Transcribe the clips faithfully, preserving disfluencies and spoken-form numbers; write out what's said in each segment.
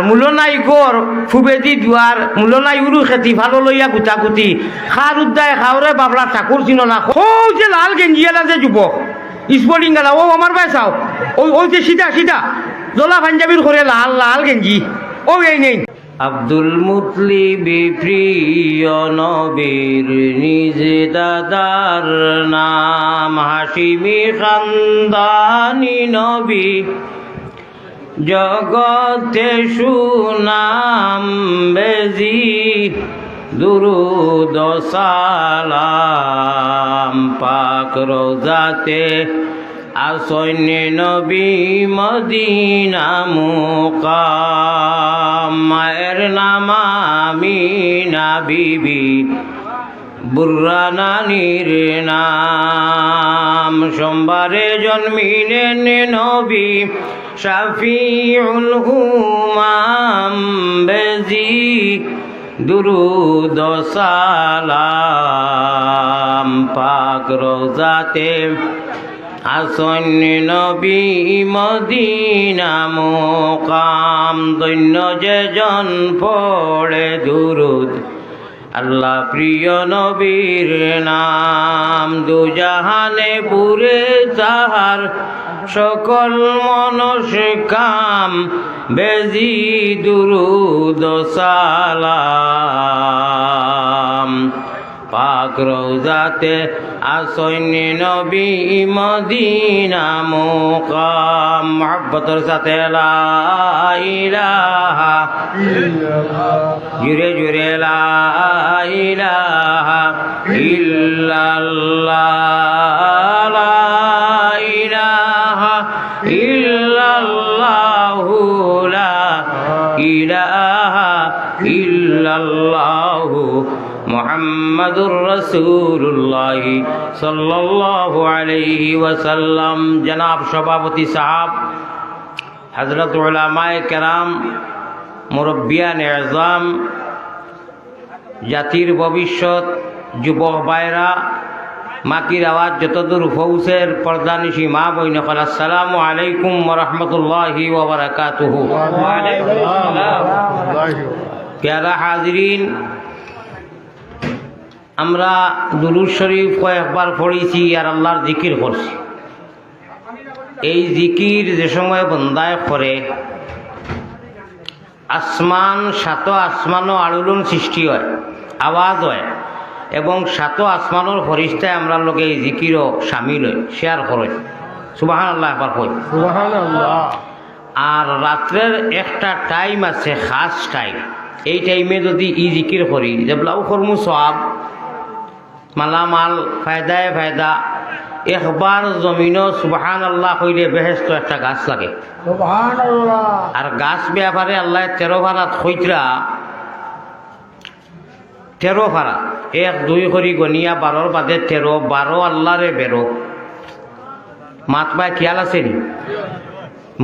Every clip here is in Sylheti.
মুলো নাই ঘর, ফুবেদি দুয়ার, মুলো নাই উরু খেতি, ফালো লইয়া গুতাগুতি। খার উদ্দায় খাওরে বাবলা ঠাকুর চিনো না। হউ যে লাল গেঞ্জিআলা যে যুবক, স্পোর্টিংআলা, অউ আমার বায় চাও। অউ, অউ যে সিধা সিধা, জলা পাঞ্জাবির ঘরে লাল লাল গেঞ্জি। অউ এই নেই। আব্দুল মুতলিব প্রিয় নবীর নিজ দাদার নাম, হাশিমি খানদানি নবী জগতে সুনাম বেজি, দুরুদ সালাম পাক রোজাতে আসইন নবী মদিনা মুকাম। মায়ের নাম আমিনা বিবি, বুর্রা নানির নাম। সোমবারে জন্মিলেন নবী শাফিউল উমাম বেজি, দুরুদ সালাম পাক রোজাতে আসইন নবী মদিনা মুকাম। ধন্য যে জন পড়ে দুরুদ আল্লাহ প্রিয় নবীর নাম। দুজাহানে পুরে তাহার সকল মনস্কাম বেজি, দুরুদ সালাম পাক রোজাতে আসইন নবী মদিনা মুকাম। মহব্বতর সাথে লা ইলাহা, জুরে জুরে লা ইলাহা ইল্লাল্লাহ, লা ইলাহা ইল্লাল্লাহু, লা ইলাহা ইল্লাল্লাহু মুহাম্মাদুর রাসূলুল্লাহ সাল্লাল্লাহু আলাইহি ওয়াসাল্লাম। জনাব সভাপতি সাহেব, হযরত উলামায়ে কেরাম, মুরব্বিয়ানে এজাম, জাতির ভবিষ্যৎ, যুবক ভাইরা, মাইকর আওয়াজ যতদূর পৌঁছের, পর্দানিশি মা বইন অকল, আসসালামু আলাইকুম ওয়া রাহমাতুল্লাহি ওয়া বারাকাতুহু। পেয়ারা হাজিরিন, আমরা দুরুদ শরীফ কয়েকবার পড়ছি আর আল্লাহর জিকির করছি। এই জিকির যে সময় বন্দায় করে, আসমান, সাত আসমানও আলোড়ন সৃষ্টি হয়, আওয়াজ হয়, এবং সাত আসমানর ফরিস্তায় আমরার লগে এই জিকিরও শামিল হয়, শেয়ার করে। সুবহানাল্লাহ একবার কই। সুবহানাল্লাহ। আর রাত্রের একটা টাইম আছে, খাস টাইম, এই টাইমে যদি ই জিকির করি, যেবলাও করমু সওয়াব, মালামাল, ফায়দায় ফায়দা। একবার জমিনো সুবহানাল্লাহ কইলে বেহেস্তো একটা গাছ লাগে। সুবহানাল্লাহ। আর গাছ ব্যাপারে আল্লায় তেরো পারাত কইতরা, তেরো পারা, এক দুই করি গনিয়া বারোর বাদে তেরো, বারো আল্লারে বেরো। মাত বায় খিয়াল আছে নি?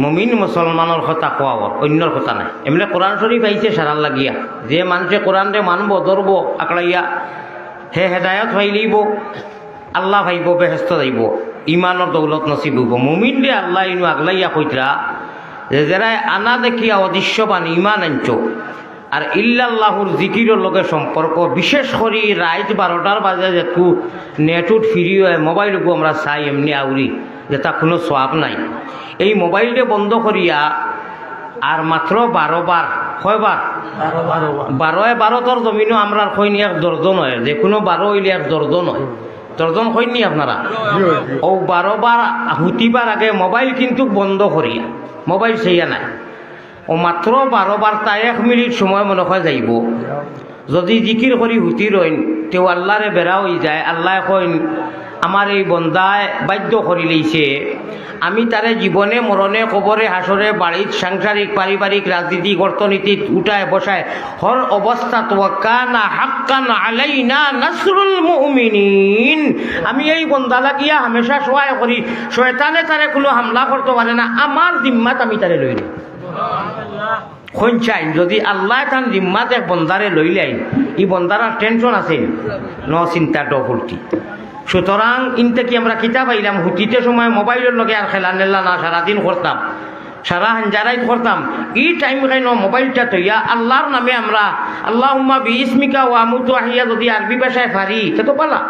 মুমিন মুসলমানর কথা কওয়া অর, অইন্যর কথা নায়। এমনে কোরআন শরীফ আইছে সারার লাগিয়া, যে মানষে কোরআনরে মানবো, ধরবো, আকড়াইয়া, হে হেদায়ত পাইলিবো, আল্লাহ পাইবো, বেহেস্তো যাইবো, ইমানর দৌলত নসিব অইবো। মুমিনরে আল্লায় ইনো আগলাইয়া কইতরা যে, যেরায় আনা দেখিয়া অদৃশ্যবান ইমান আনছো, আর ইল্লাল্লাহুর জিকিরর লগে সম্পর্ক, বিশেষ করি রাইত বারোটার বাদে যেটুকু নেট উট ফ্রি হয়, মোবাইল অগু আমরা চাই এমনে আউরি, যেটা কুনু সওয়াব নাই। এই মোবাইলরে বন্ধ করিয়া আর মাত্র বারো বার, কয়বার? বারো বার। বারোয় বারোতর জমিনো আমরার কইন এক দর্জন হয়, যে কুনু বারো অইলে এক দর্জন হয়। দর্জন কইন নি আপনারা? জি, জি। অউ বারো বার হুতিবার আগে মোবাইল কিন্তুক বন্ধ করিয়া, মোবাইল চাইয়া নায়। অউ মাত্র বারো বারতা এক মিনিট সময় মনো কয় যাইবো। যদি জিকির করি হুতি রইন, তেউ আল্লারে বেড়া অইযায়। আল্লায় কইন, আমার এই বন্দায় বাধ্য করিলাইছে, আমি তারে জীবনে মরণে কবরে হাশরে বাড়িত সাংসারিক পারিবারিক রাজনীতিক অর্থনীতিত উঠায় বসায় হর অবস্থাত, ওয়া কানা হাক্কান আলাইনা নাসরুল মুমিনিন, আমি এই বন্দা লাগিয়া হামেশা সহায় করি, শয়তানে তারে কুনু হামলা করতো পারে না, আমার জিম্মাত আমি তারে লইলি। কইন চাইন, যদি আল্লায় তান জিম্মাত এক বন্দারে লইলাইন, ই বন্দার আর টেনশন আছে নি? নো চিন্তা, ডো ফুর্তি। সুতরাং ইন থাকি আমরা কিতা পাইলাম? হুতিতে সময় মোবাইলর লগে আর খেলা নেলা না, সারাদিন করতাম। সারা হাঞ্জারাইত করতাম। ই টাইম খাইন মোবাইলটা থইয়া আল্লাহর নামে আমরা আল্লাহুম্মা বিইসমিকা ওয়া আমুতু ওয়া আহইয়া যদি আরবি ভাষায় পারি, তে তো পালা।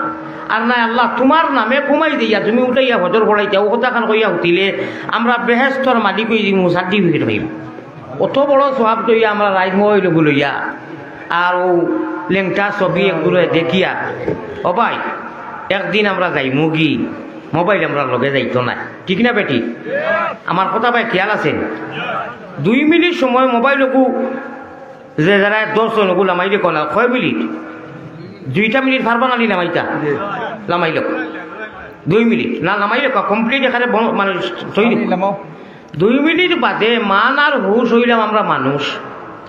আর নায়, আল্লাহ তুমার নামে ঘুমাই দিয়া তুমি উঠাইয়া ফজর পড়াইতা, অউ কথাখান কইয়া উঠিলে আমরা বেহেস্তর মালিক অই যিমু, সার্টিফিকেট পাইমু। অত বড় সওয়াব থইয়া আমরা রাইত মোবাইল অগু লইয়া আর অউ লেংটা ছবি এগুলো দেখিয়া, ও ভাই, একদিন আমরা যাইমুগি, মোবাইল আমরার লগে যাইতো নায়, ঠিক না বেটি? আমার কথা ভাই খেয়াল আছে নি? দুই মিনিট সময় মোবাইল অগু যে যারা দশ জন অগু লামাইলে কলা, কয় মিনিট? দুইটা মিনিট পারবা না নি লামাইতা? লামাইল। দুই মিনিট না লামাইল, কমপ্লিট এখানে বন-, মানে তৈরি। দুই মিনিট বাদে মান আর হুশ অইলাম আমরা মানুষ।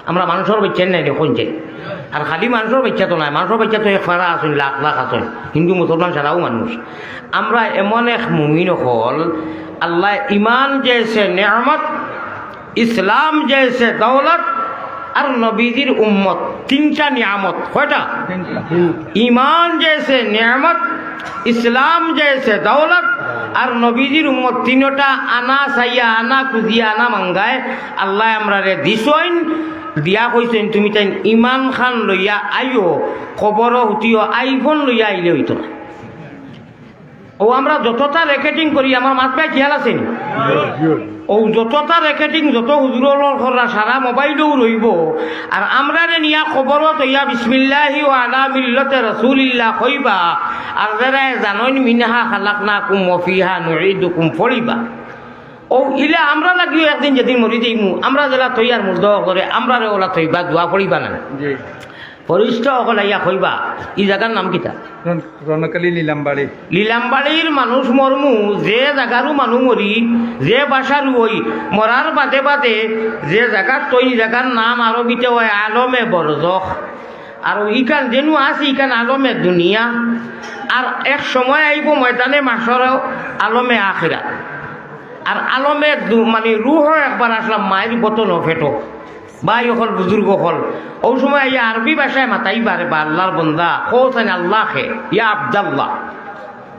আমরা মানুষর বাইচ্চা নায় নি, কইন যে। আর খালি মানুষর বাইচ্চা তো নায়, মানুষর বাইচ্চা তো এক ফারা আছইন, লাখ লাখ আছইন, হিন্দু মুসলমান ছাড়াও মানুষ। আমরা এমন এক মুমিন অকল, আল্লাহ ইমান যে সে নেয়ামত, ইসলাম যে সে দৌলত, আর নবীজির উম্মত, তিনটা নিয়ামত। কয়টা? ইমান যে সে নেয়ামত, ইসলাম যে সে দৌলত, আর নবীজির উম্মত, তিনটা আনা চাইয়া, আনা খুজিয়া, আনা মাঙ্গায় আল্লাহ আমরারে দিছইন, দিয়া কইছইন, তুমি তাইন ইমান খান লইয়া আইও, কবরো হুতিও, আইফোন লইয়া আইলে অইতো না। অউ আমরা যতটা রেকেটিং করি, আমার মাত ভাই খেয়াল আছে নি? অউ যতটা রেকেটিং, যত হুজুর অকলর কররা, সারা মোবাইলও রইবো। আর আমরারে নিয়া কবরো থইয়া বিসমিল্লাহি ওয়া আলা মিল্লাতে রাসূলিল্লাহ কইবা। আর যেরা জানইন মিনহা খালাকনাকুম ওয়া ফিহা নুঈদুকুম পড়িবা। অউ ইলা আমরা লাগিও একদিন যেদিন মরি যাইমু, আমরা যেলা থইয়ার মুর্দা অকলরে, আমরারে অলা থইবা, দোয়া পড়িবা না? জি। ফিরিস্তা অকল আইয়া কইবা, "ই জাগার নাম কিতা?" রন-, রণকালী লীলামবাড়ি। লীলামবাড়ির মানুষ মরমু, যে জাগারউ মানুষ মরি, যে বাসারউ অই, মরার বাদে বাদে যে জাগাত থই, ই জাগার নাম আরবিতে অয় আলমে বরজখ। আর ইখান যেনু আছি, ইখান আলমে দুনিয়া। আর এক সময় আইবো ময়দানে মাশরো আলমে আখিরাত। আর আলমে দু-, মানে রুহ একবার আছলা মাইর বতনো, ফেটো। ভাই অকল, বুজুর্গ অকল, অউ সময় আইয়া আরবি ভাষায় মাতাইবা রে বা, আল্লাহর বন্দা, কও চাইন আল্লাহ খে, ইয়া আব্দাল্লাহ।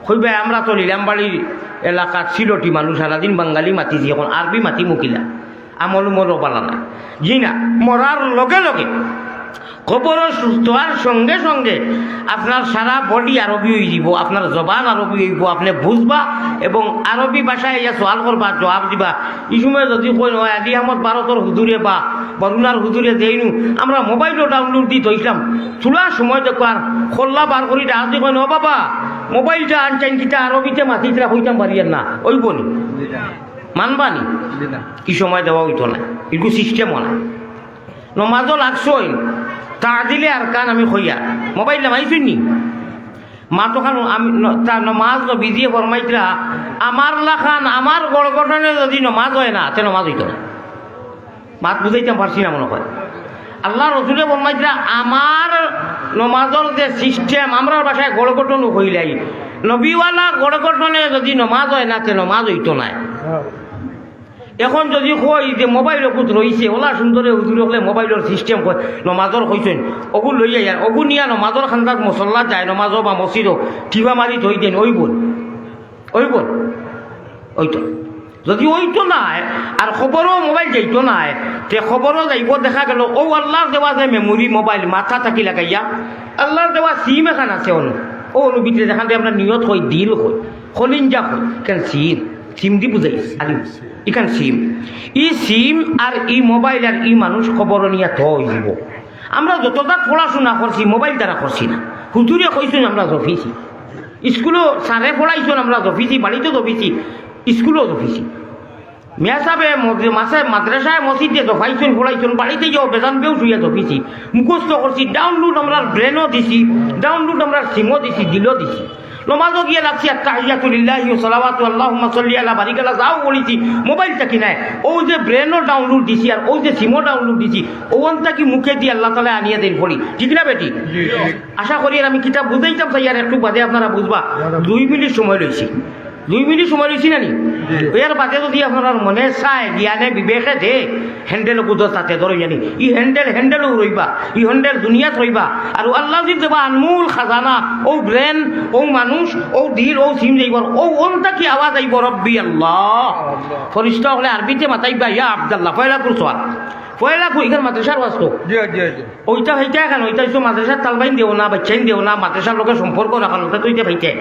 কইবা, আমরা তো লীলামবাড়ির এলাকাত সিলটি মানুষ, সারাদিন বাঙালি মাতিছি, এখন আরবি মাতিমু কিলা? আমল উমলও বালা নায়। জি না, মরার লগে লগে কবরো সুস্থ অওয়ার সঙ্গে সঙ্গে আপনার সারা বডি আরবি অইযিবো, আপনার জবান আরবি অইবো, আপনে বুঝবা এবং আরবি ভাষায় ইয়া সওয়াল করবা, জবাব দিবা। ই সময় যদি কইন, "অয় আলী আহমদ ভারতর হুজুরে বা বরুণার হুজুরে যেইনু আমরা মোবাইলও ডাউনলোড দি থইছলাম, থুড়া সময় দেখো আর খোল্লা বার করি ডাক দি কইন, 'ও বাবা, মোবাইলটা আনছইন কিতা আরবিতে মাতিতরা কইতাম পারিয়ার না,' অইবো নি? মানবা নি? ই সময় দেওয়া অইতো না, ইগু সিস্টেমও না।" নমাজও লাগছইন, তাজিলে আরকান আমি কইয়ার, মোবাইল লামাইছইন নি? মাতখান আমি ন-, তা নমাজ নবীজিয়ে ফরমাইতরা, আমার লাখান, আমার গড় গঠনে যদি নমাজ অয় না, তে নমাজ অইতো না। মাত বুঝাইতাম পারছি না মনে অয়। আল্লাহর রসুলে ফরমাইতরা, আমার নমাজর যে সিস্টেম, আমরার ভাষায় গড় গঠন কইলাই, নবীওয়ালা গড় গঠনে যদি নমাজ অয় না, তে নমাজ অইতো নায়। এখন যদি কই যে মোবাইল অগুত রইছে, অলা সুন্দরে হুজুর অকলে মোবাইলর সিস্টেম কয়, নমাজর কইছইন, অগু লইয়া আর অগু নিয়া নমাজর খান্দাত মুসল্লাত যায়, নমাজও বা মসজিদও টিপা মারি থই দেন, অইবো নি? অইবো নি? অইতো। যদি অইতো নায়, আর কবরো মোবাইল যাইতো নায়, তে কবরো যাইবো, দেখা গেল অউ আল্লাহর দেওয়া যে মেমোরি মোবাইল মাথা থাকি লাগাইয়া, আল্লাহর দেওয়া সিম এখান আছে অনু, অউ অনু ভিতরে যেখান দিয়া আমরা নিয়ত কই, দিল কই, কলিঞ্জা কই, ইখান সিম, সিম দি বুঝাই, আরে, ইখান সিম। ই সিম আর ই মোবাইল আর ই মানুষ কবরো নিয়া থ অইযিবো। আমরা যতটা পড়াশুনা করছি, মোবাইল দ্বারা করছি না। হুজুরে কইছইন আমরা জফিছি। স্কুলো স্যারে পড়াইছইন আমরা জফিছি, বাড়িত জফিছি, স্কুলো জফিছি। মিয়া সাবে মদ-, মাসে-, মাদ্রাসায় মসজিদে জফাইছইন, পড়াইছইন, বাড়িত যাও বেজান বেউস অইয়া জফিছি। মুখস্থ করছি, ডাউনলোড আমরার ব্রেনো দিছি, ডাউনলোড আমরার সিমো দিছি, দিলো দিছি। নমাজও গিয়া লাগছি, আত্তাহিয়াতু লিল্লাহি ওয়া সালাওয়াতু আল্লাহুম্মা সাল্লি আলা বারিক আলা যাও পড়িছি, মোবাইল থাকি নায়। অউ যে ব্রেনো ডাউনলোড দিছি আর অউ যে সিমো ডাউনলোড দিছি, অউ অন থাকি মুখে দি আল্লাহ তাআলা আনিয়া দেইন পড়ি। ঠিক না বেটি? আশা করি আর আমি কিতা বুঝাইতাম চাইয়ার একটু বাদে আপনারা বুঝবা। দুই মিনিট সময় লইছি। দুই মিনিট সময় রইছে না নি? এর বাদে যদি আপনারার মনে চায়, জ্ঞানে বিবেকে দে, হ্যান্ডেল কুদো তাতে ধরো জানি। ই হ্যান্ডেল, হ্যান্ডেলও রইবা, ই হ্যান্ডেল দুনিয়াত রইবা। আর আল্লাহ যদি দেবা আনমোল খাজানা, ও ব্রেন, ও মানুষ, ও দিল, ও সিম যাইবর, ও অন্তা কি আওয়াজ আইব, "রব্বি আল্লাহ।" ফরিস্তা হকলে আরবিতে মাতাইবা, "ইয়া আব্দাল্লাহ", পয়লা কুরসোয়াল, পয়লা কুর, ইখান মাদ্রাসার ওয়াজ তো। জি, জি, জি। ওইটা হইতে এখন, ওইটা হইছে মাদ্রাসার তালবাইন দেও না, বাচ্চাইন দেও না, মাদ্রাসার লগে সম্পর্ক রাখার লগে তো ইটা হইতে।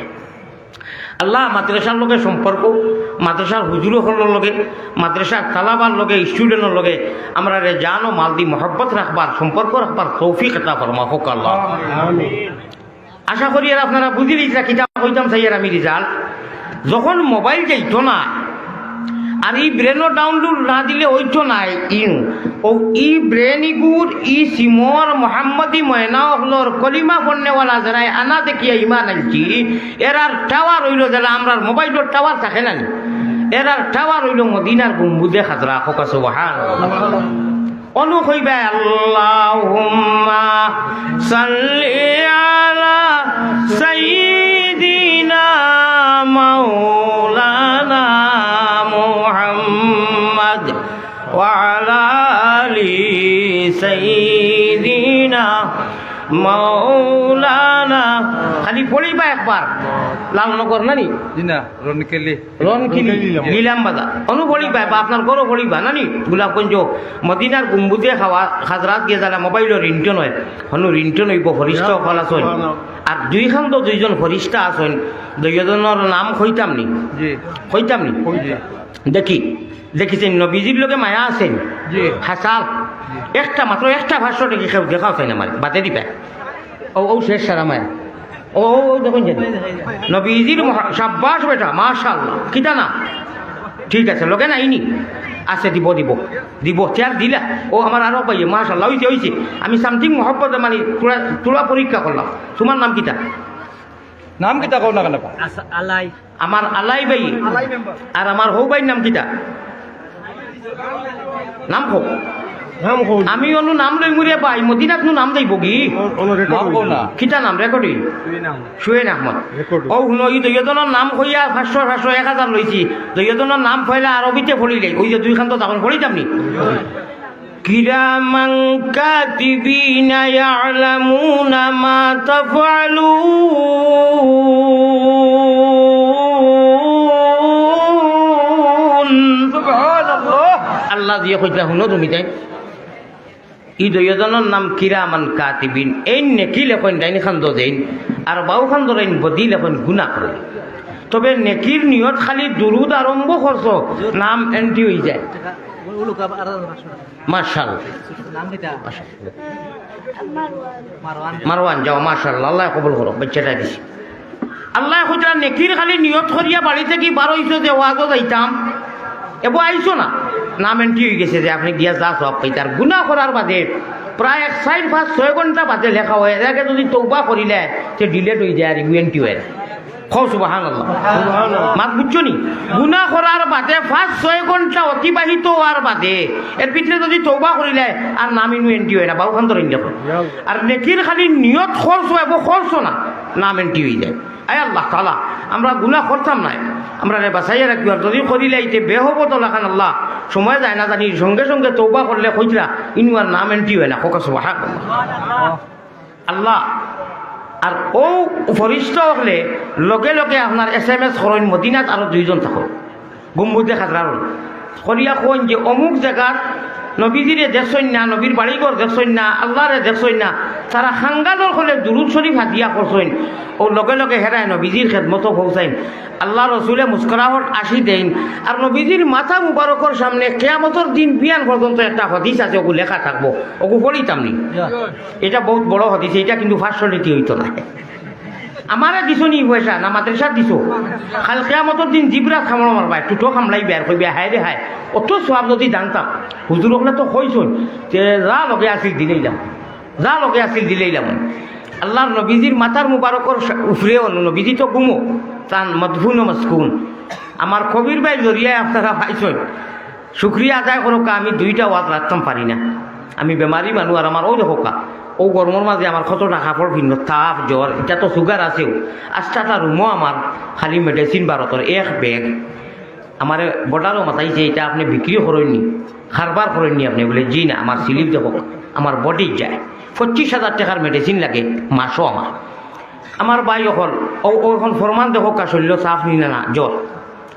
আল্লাহ মাদ্রাসার লগে সম্পর্ক, মাদ্রাসার হুজুর হকলর লগে, মাদ্রাসার তালাবার লগে, স্টুডেন্টর লগে আমরারে জান ও মাল দি মহব্বত রাখবার, সম্পর্ক রাখবার তৌফিক আতা ফরমা হক আল্লাহ। আমিন। আশা করি আর আপনারা বুঝিলিছরা কিতা কইতাম চাইয়ার আমি রেজাল্ট। যখন মোবাইল যাইতো না, আর ই ব্রেনও ডাউনলোড না দিলে অইতো নায়, ইউ। ও ই ব্রেন ইগুর, ই সিমর মোহাম্মদী ময়না অকলর কলিমা পড়নেওয়ালা যেরায় আনা দেখিয়া ইমান আনছি, এরার টাওয়ার অইলো যেলা আমরার মোবাইলর টাওয়ার থাকে না নি? এরার টাওয়ার অইলো মদিনার গম্বুজে খাজরা। কউক্কা সুবহানাল্লাহ। অনু কইবা, "আল্লাহুম্মা সাল্লি আলা সাইয়্যিদিনা মাওলানা মুহাম্মদ ওয়া আলা আলি সাইয়্যিদিনা মাওলানা।" খালি পড়িবা একবার। লালনগর না নি? জি না, রনকেলি। রনকিনি, রনকিনি নিলাম। নিলাম বাজার। অনু পড়িবা, বা আপনার ঘরও পড়িবা, না নি? গোলাপগঞ্জ, মদিনার গম্বুজে খাওয়া, খাজরাত গিয়া যারা মোবাইলও রিংটোন অয়, হনু রিংটোন অইব, ফরিস্তা অকল আছইন। আর দুইখান তো দুইজন ফরিস্তা আছইন, দুইজনর নাম কইতাম নি? জি। কইতাম নি? জি। দেখি, দেখিছইন, নবীজির লগে মায়া আছইন? জি। হাসাল। জি। একটা মাত্র, একটা ভাষ্য দেখি কেউ দেখাও চাই না আমারে, বাদে দিবা। ও, ও শেষ সারা মায়া। ও, ও, ও দেখইন যে। নবীজির মহা-, সাব্বাস বেটা, মাশাআল্লাহ। কিতা না? ঠিক আছে, লগে নাই নি? আছে, দিব, দিব। দিব, চেয়ার দিলা। ও আমার আরো ভাই, মাশাআল্লাহ, অইছে, অইছে। আমি something মহব্বত মানে থুড়া, থুড়া পরীক্ষা করলাম। তোমার নাম কিতা? নাম কিতা কও না কেন? আস-, আলাই। আমার আলাই ভাই। আলাই মেম্বার। আর আমার হউ ভাইর নাম কিতা? নাম কও। নাম কও। আমি অনু নাম লইমু রে ভাই, মদিনাত নু নাম যাইব কি? অ-, অনু রেকর্ড নাম কও অইল। না। কিতা নাম রেকর্ড অইল? সুয়েন আহমদ। রেকর্ড অইল। ও হুনো, ই দুইজনর নাম কইয়া পাঁচশো, পাঁচশো, এক হাজার লইছি। দুইজনর নাম পয়লা আরবিতে পড়িলে, ওই যে দুইখান তো তখন পড়িতাম নি। কিরামান কাতিবিনা ইয়ালামুনা মা তাফআলুন। সুবহানাল্লাহ। আল্লাহ দিয়া কইতরা হুনো তুমি তাইন। ই দুইজনর নাম কিরামান কাতিবিন। এইন নেকি লেখইন ডাইন খান দো দেইন, আর বাউ খান দো দেইন বদি লেখইন গুনা করে। তবে নেকির নিয়ত খালি দুরুদ আরম্ভ করছো, নাম এন্ট্রি অইযায়। মাশাআল্লাহ। নাম কিতা? মাশাআল্লাহ। মারওয়ান। মারওয়ান, যাও, মাশাআল্লাহ, আল্লায় কবুল করো, বাচ্চাটা দিছি। আল্লায় কইতরা নেকির খালি নিয়ত করিয়া বাড়ি থাকি বার অইছো যে ওয়াজো যাইতাম, এবো আইছো না, নাম এন্ট্রি অইগেছে যে আপনে গিয়া যা সওয়াব পাইতা। আর গুনা করার বাদে প্রায় এক চাইর পাঁচ ছয় ঘন্টা বাদে লেখা অয়, এর আগে যদি তওবা করিলে তে ডিলিট অইযায় আর এন্ট্রি অয় না। কও সুবহানাল্লাহ। সুবহানাল্লাহ। মাত বুঝছো নি? গুনা করার বাদে পাঁচ ছয় ঘন্টা অতিবাহিত অওয়ার বাদে এর ভিতরে যদি তওবা করিলে আর নাম ইনু এন্ট্রি অয় না, বাউ খান দো দেইন দেখো। আর নেকির খালি নিয়ত করছো, এবো করছো না, নাম এন্ট্রি অইযায়। আয় আল্লাহ তাআলা, আমরা গুনা করতাম নায়, আমরারে বাঁচাইয়া রাখিও। আর যদি করিলাই তে বেহবত লাখান আল্লাহ, সময় যায় না জানি, সঙ্গে সঙ্গে তওবা করলে কইতরা, ইনু আর নাম এন্ট্রি অয় না। কউক্কা সুবহানাল্লাহ। আল্লাহ, আর অউ ফরিস্তা অকলে লগে লগে আপনার এসএমএস করইন, মদিনাত আরো দুইজন থাকো। গম্বুজে খাজরার করিয়া কইন যে অমুক জাগাত নবীজিরে দেখছইন না, নবীর বাড়িঘর দেখছইন না, আল্লাহরে দেখছইন না। তারা খাঙ্গালর হকলে দুরুদ শরীফ হাদিয়া করছইন, অউ লগে লগে হেরায় নবীজির খেদমতো পৌঁছাইন। আল্লাহর রসুলে মুস্কুরাহট আসি দেইন, আর নবীজির মাথা মুবারকর সামনে কিয়ামতর দিন বিয়ান পর্যন্ত একটা হাদিস আছে, অগু লেখা থাকবো, অগু পড়িতাম নি। ইটা বউত বড় হাদিস, ইটা কিন্তু পাঁচশো নীতি অইতো না। আমারে দিছো নি পয়সা, না মাদ্রাসাত দিছো? কাইল কিয়ামতর দিন জিব্রাত কামড় মারবায়, টুটো কামড়াইবায় আর কইবায়, "হায় রে হায়, অত সওয়াব যদি জানতাম।" হুজুর অকলে তো কইছইন, তে যা লগে আছিল দিলাইলাম, যা লগে আছিল দিলাইলাম। আল্লাহর নবীজির মাথার মুবারকর সা-, উপরে অনু নবীজি তো ঘুমো, তান মদফুন ও মসকুন। আমার কবির ভাইর জরিয়ায় আপনারা পাইছইন, শুকরিয়া আদায় করউক্কা, আমি দুইটা ওয়াজ রাখতাম পারি না, আমি বেমারি মানুষ, আর আমার অউ দেখউক্কা, অউ গরমর মাঝে আমার কতটা কাপড় পিন্দো, তাপ, জ্বর, ইটা তো সুগার আছেউ। আস্তা একটা রুমো আমার খালি মেডিসিন ভারতর এক ব্যাগ। আমারে বর্ডারো মাতাইছে, ইটা আপনে বিক্রি করইননি, কারবার করইননি আপনে? বুলে, "জি না, আমার স্লিপ দেখউক, আমার বডিত যায়।" পঁচিশ হাজার টেকার মেডিসিন লাগে মাসো আমার। আমার ভাই অকল, অউ, অউ অখন ফরমান দেখউক্কা, শরীলো তাপ নি না, না, জ্বর।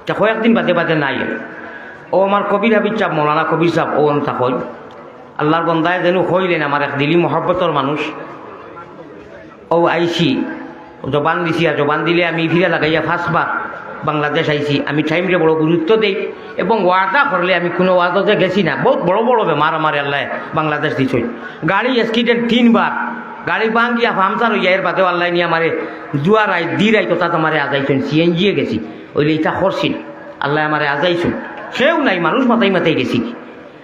তে কয়েকদিন বাদে বাদে নাই। অউ আমার কবির হাফিজ সাব, মৌলানা কবির সাব, অউ অনতা কইন। আল্লার বন্দায় যেনু কইলেন, আমার এক দিলি মহব্বতর মানুষ। অউ আইছি, জবান দিছি, আর জবান দিলে আমি ফিরা লাগাইয়া পাঁচবার বাংলাদেশ আইছি। আমি টাইমরে বড় গুরুত্ব দেই এবং ওয়াদা করলে আমি কুনু ওয়াদাতে গেছি না। বউত বড় বড় বেমার আমারে আল্লায় বাংলাদেশ দিছইন। গাড়ি অ্যাক্সিডেন্ট তিনবার, গাড়ি ভাঙ্গিয়া পাংচার অইয়া, এর বাদেও আল্লায় নি আমারে দুয়া রাইত, দি রাইত অতাত আমারে আজাইছইন, সিএনজিয়ে গেছি, অইলে ইতা করছিল, আল্লায় আমারে আজাইছইন। কেউ নাই, মানুষ মাতাই মাতাই গেছি।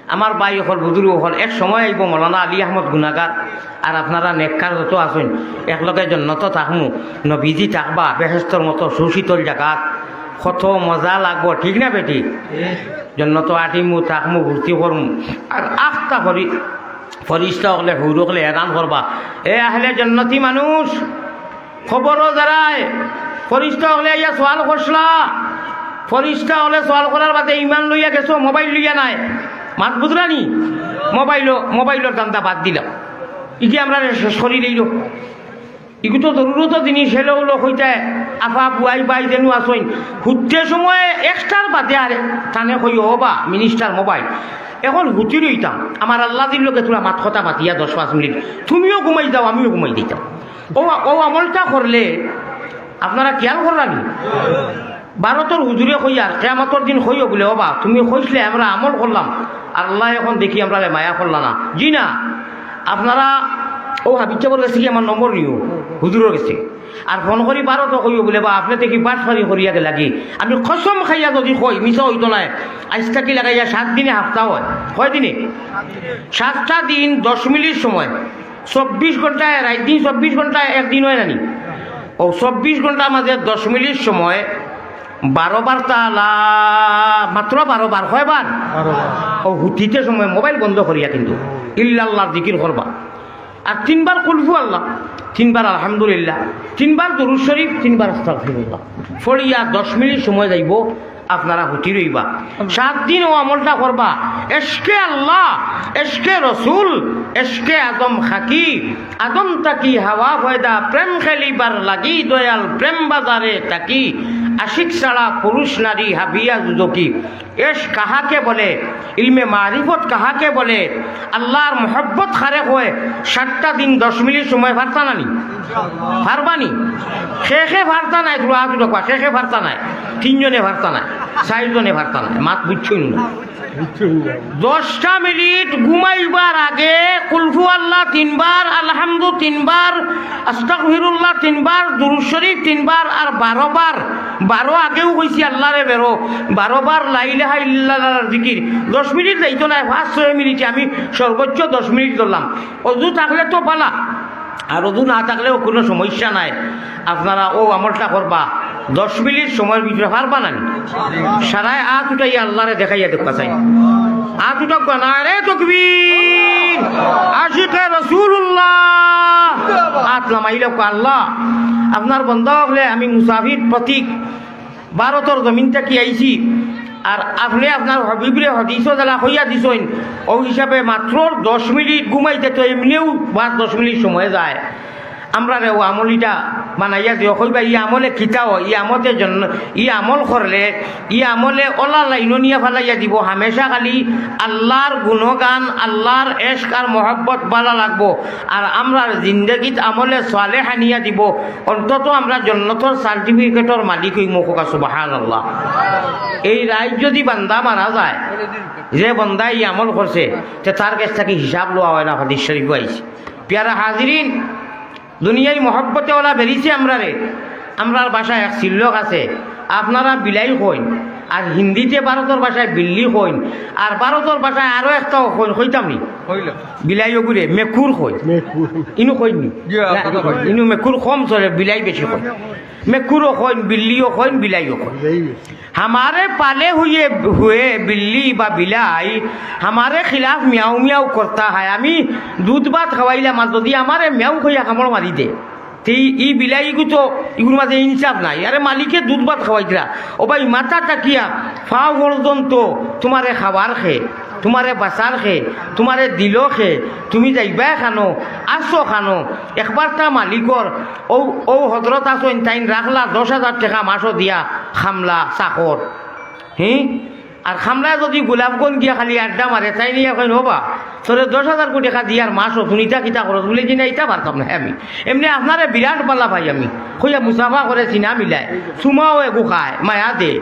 আমার ভাই অকল, বুজুর্গ অকল, এক সময় আইবো মৌলানা আলী আহমদ গুনাগার, আর আপনারা নেককার যত আছইন, একলগে জন্নতো থাকমু, নবীজি থাকবা, বেহেস্তর মতো সুশীতল জাগাত, কত মজা লাগবো, ঠিক না বেটি? জন্নতো আটিমু, থাকমু, ফুর্তি করমু। আর আখতা ফরি-, ফরিস্তা অকলে, হুর অকলে এলান করবা, "এ আহলে জন্নতি মানুষ, কবরো যারায়, ফরিস্তা অকলে আইয়া সওয়াল করছলা।" ফরিস্তা অকলে সওয়াল করার বাদে ইমান লইয়া গেছো, মোবাইল লইয়া নায়। মাত বুজরানি? মোবাইলো, মোবাইলর ধান্দা বাদ দিলাম। ইগি আমরারে শেষ করি লইলো। ইগু তো জরুরত জিনিস, হেলো অউলো কইতায়, আফা, বুয়াই, ভাই যেনু আছইন, হুতে সময় একটার বাদে আর তানে কইও, "ও বা, মিনিস্টার মোবাইল।" এখন হুতি রইতাম, আমার আল্লাদির লগে থুড়া মাত কথা মাতিয়া দশ পাঁচ মিনিট, তুমিও ঘুমাই যাও, আমিও ঘুমাই দিতাম। অউ, অউ আমলটা করলে আপনারা খিয়াল কররা নি? ভারতর হুজুরে কইয়ার, কিয়ামতর দিন কইও বুলে, "ও বা, তুমি কইছলে, আমরা আমল করলাম, আল্লায় এখন দেখি আমরারে মায়া করলা না।" জি না, আপনারা অউ হাফিজ সাবর গেছে গি আমার নম্বর নিও, হুজুরর গেছে। আর ফোন করি ভারতো কইও বুলে, "বা, আপনে দেখি বাটপারি করিয়া গেলা গি।" আমি কসম খাইয়া যদি কই, মিছা অইতো নায়, আইজ থাকি লাগাইয়া সাত দিনে হাপ্তা অয়। কয় দিনে? সাতটা দিন, দশ মিনিট সময়। চব্বিশ ঘন্টায়, রাইত দিন চব্বিশ ঘন্টায়, একদিন অয় না নি? অউ চব্বিশ ঘন্টার মাঝে দশ মিনিট সময় বারো বার তালা, মাত্র বারো বার, কয়বার? বারো বার। অউ হুতিতে সময় মোবাইল বন্ধ করিয়া কিন্তু ইল্লাল্লাহর জিকির করবা। আর তিনবার কুলহু আল্লাহ, তিনবার আলহামদুলিল্লাহ, তিনবার দুরূদ শরীফ, তিনবার আস্তাগফিরুল্লাহ ফড়িয়া দশ মিনিট সময় যাইবো, আপনারা হুতি রইবা। সাত দিন অউ আমলটা করবা। এশকে আল্লাহ, এশকে রসুল, এশকে আদম খাকি, আদম থাকি হাওয়া পয়দা, প্রেম খেলিবার লাগি দয়াল প্রেম বাজারে থাকি, আশিক ছাড়া পুরুষ নারী হাবিয়া দুজকি। এশক কাহাকে বলে, ইলমে মারিফত কাহাকে বলে, আল্লাহর মহব্বত কারে কয়, সাতটা দিন দশ মিনিট সময় পারতা না নি? পারবা নি? কে কে পারতা নায়, থুড়া আত উঠাউক্কা, কে কে পারতা নায়? তিনজনে পারতা নায়, চাইরজনে পারতা নায়, মাত বুজছইন না। দশটা মিনিট ঘুমাইবার আগে কুলহু আল্লাহ তিনবার, আলহামদু তিনবার, আস্তাগফিরুল্লাহ তিনবার, দুরূদ শরীফ তিনবার, আর বারো বার, বারো আগেও কইছি আল্লারে বেরো, বারো বার লা ইলাহা ইল্লাল্লাহর জিকির। দশ মিনিট যাইতো নায়, পাঁচ ছয় মিনিটে আমি সর্বোচ্চ দশ মিনিট ধরলাম। অজু থাকলে তো ভালা, আর অজু না থাকলেও কুনু সমস্যা নাই। আপনারা অউ আমলটা করবা, দশ মিনিট সময়র ভিতরে পারবা না নি? সারায় আত উঠাইয়া আল্লারে দেখাইয়া দেউক্কা চাই। আত উঠাউক্কা, নারে তকবীর, আশিকে রাসূলুল্লাহ। আত লামাইলাউক্কা, আল্লাহ, আপনার বন্দা অকলে আমি মুসাফির প্রতীক, ভারতর জমিন থাকি আইছি, আর আপনে আপনার হাবিবরে হাদিসো যেলা কইয়া দিছইন, অউ হিসাবে মাত্র দশ মিনিট ঘুমাইতে তো এমনেউ বা দশ মিনিট সময় যায়। আমরারে অউ আমল ইটা বানাইয়া দিও, কইবা, "ই আমলে কিতা অয়? ই আমতে জন্য, ই আমল করলে, ই আমলে অলা লাইনো নিয়া ফালাইয়া দিবো, হামেশা খালি আল্লার গুণগান, আল্লার এশক আর মহব্বত বালা লাগবো, আর আমরার জিন্দেগিত আমলে সালেহা নিয়া দিবো, অন্তত আমরা জন্নতর সার্টিফিকেটর মালিক অইমু।" কউক্কা সুবহানাল্লাহ। এই রাইত যদি বান্দা মারা যায়, যে বন্দায় ই আমল করছে, তে তার গেছ থাকি হিসাব লওয়া অয় না, হাদিস শরীফো আইছে। পিয়ারা হাজিরিন, দুনিয়ার মহব্বতে অলা বেরিছে আমরারে। আমরার ভাষায় এক সিল্লক আছে, আপনারা বিলাই কইন, আর হিন্দিতে ভারতর ভাষায় বিল্লি কইন, আর ভারতর ভাষায় আরো একটাও কইন, কইতাম নি? কইল। বিলাই অগুরে মেকুর কইন। মেকুর। ইনো কইন নি? জি, না, আপনি কইন। ইনো মেকুর কম চলে, বিলাই বেশি কইন। মেকুরও কইন, বিল্লিও কইন, বিলাইও কইন। বিলাই বেশি। হামারে পালে হুয়ে, হুয়ে বিল্লি বা বিলাই, হামারে খিলাফ মিয়াও মিয়াও করতা হায়। আমি দুধ ভাত খাওয়াইলাম, আর যুদি আমারে মিয়াও কইয়া কামড় মারি দে, তে ই বিলাইগু তো ইগুর মাঝে ইনসাফ নাই। আরে মালিকে দুধ ভাত খাওয়াইতরা, ও ভাই, মাথা থাকিয়া ফাও পর্যন্ত তুমারে খাওয়ার খে, তুমারে বাঁচার খে, তুমারে দিল খে, তুমি যাইবায় খানো, আসো খানো। একবার তা মালিকর ও, ও হজরত আছইন, তাইন রাখলা দশ হাজার টেকা মাসো দিয়া, খামলা, চাকর, হি? আর খামলায় যুদি গোলাপগঞ্জ গিয়া খালি আড্ডা মারে, তাইন ইয়া কইন, "ও বা, তোরে দশ হাজার কোটি টেকা দিয়ার মাসো, তুই ইতা কিতা করস?" বুলে, "জি না, ইতা পারতাম না আমি। এমনে আপনারে বিরাট বালা পাই আমি।" কইয়া মুসাফা করে, সিনা মিলায়, চুমাও এগু খায়, মায়া দে।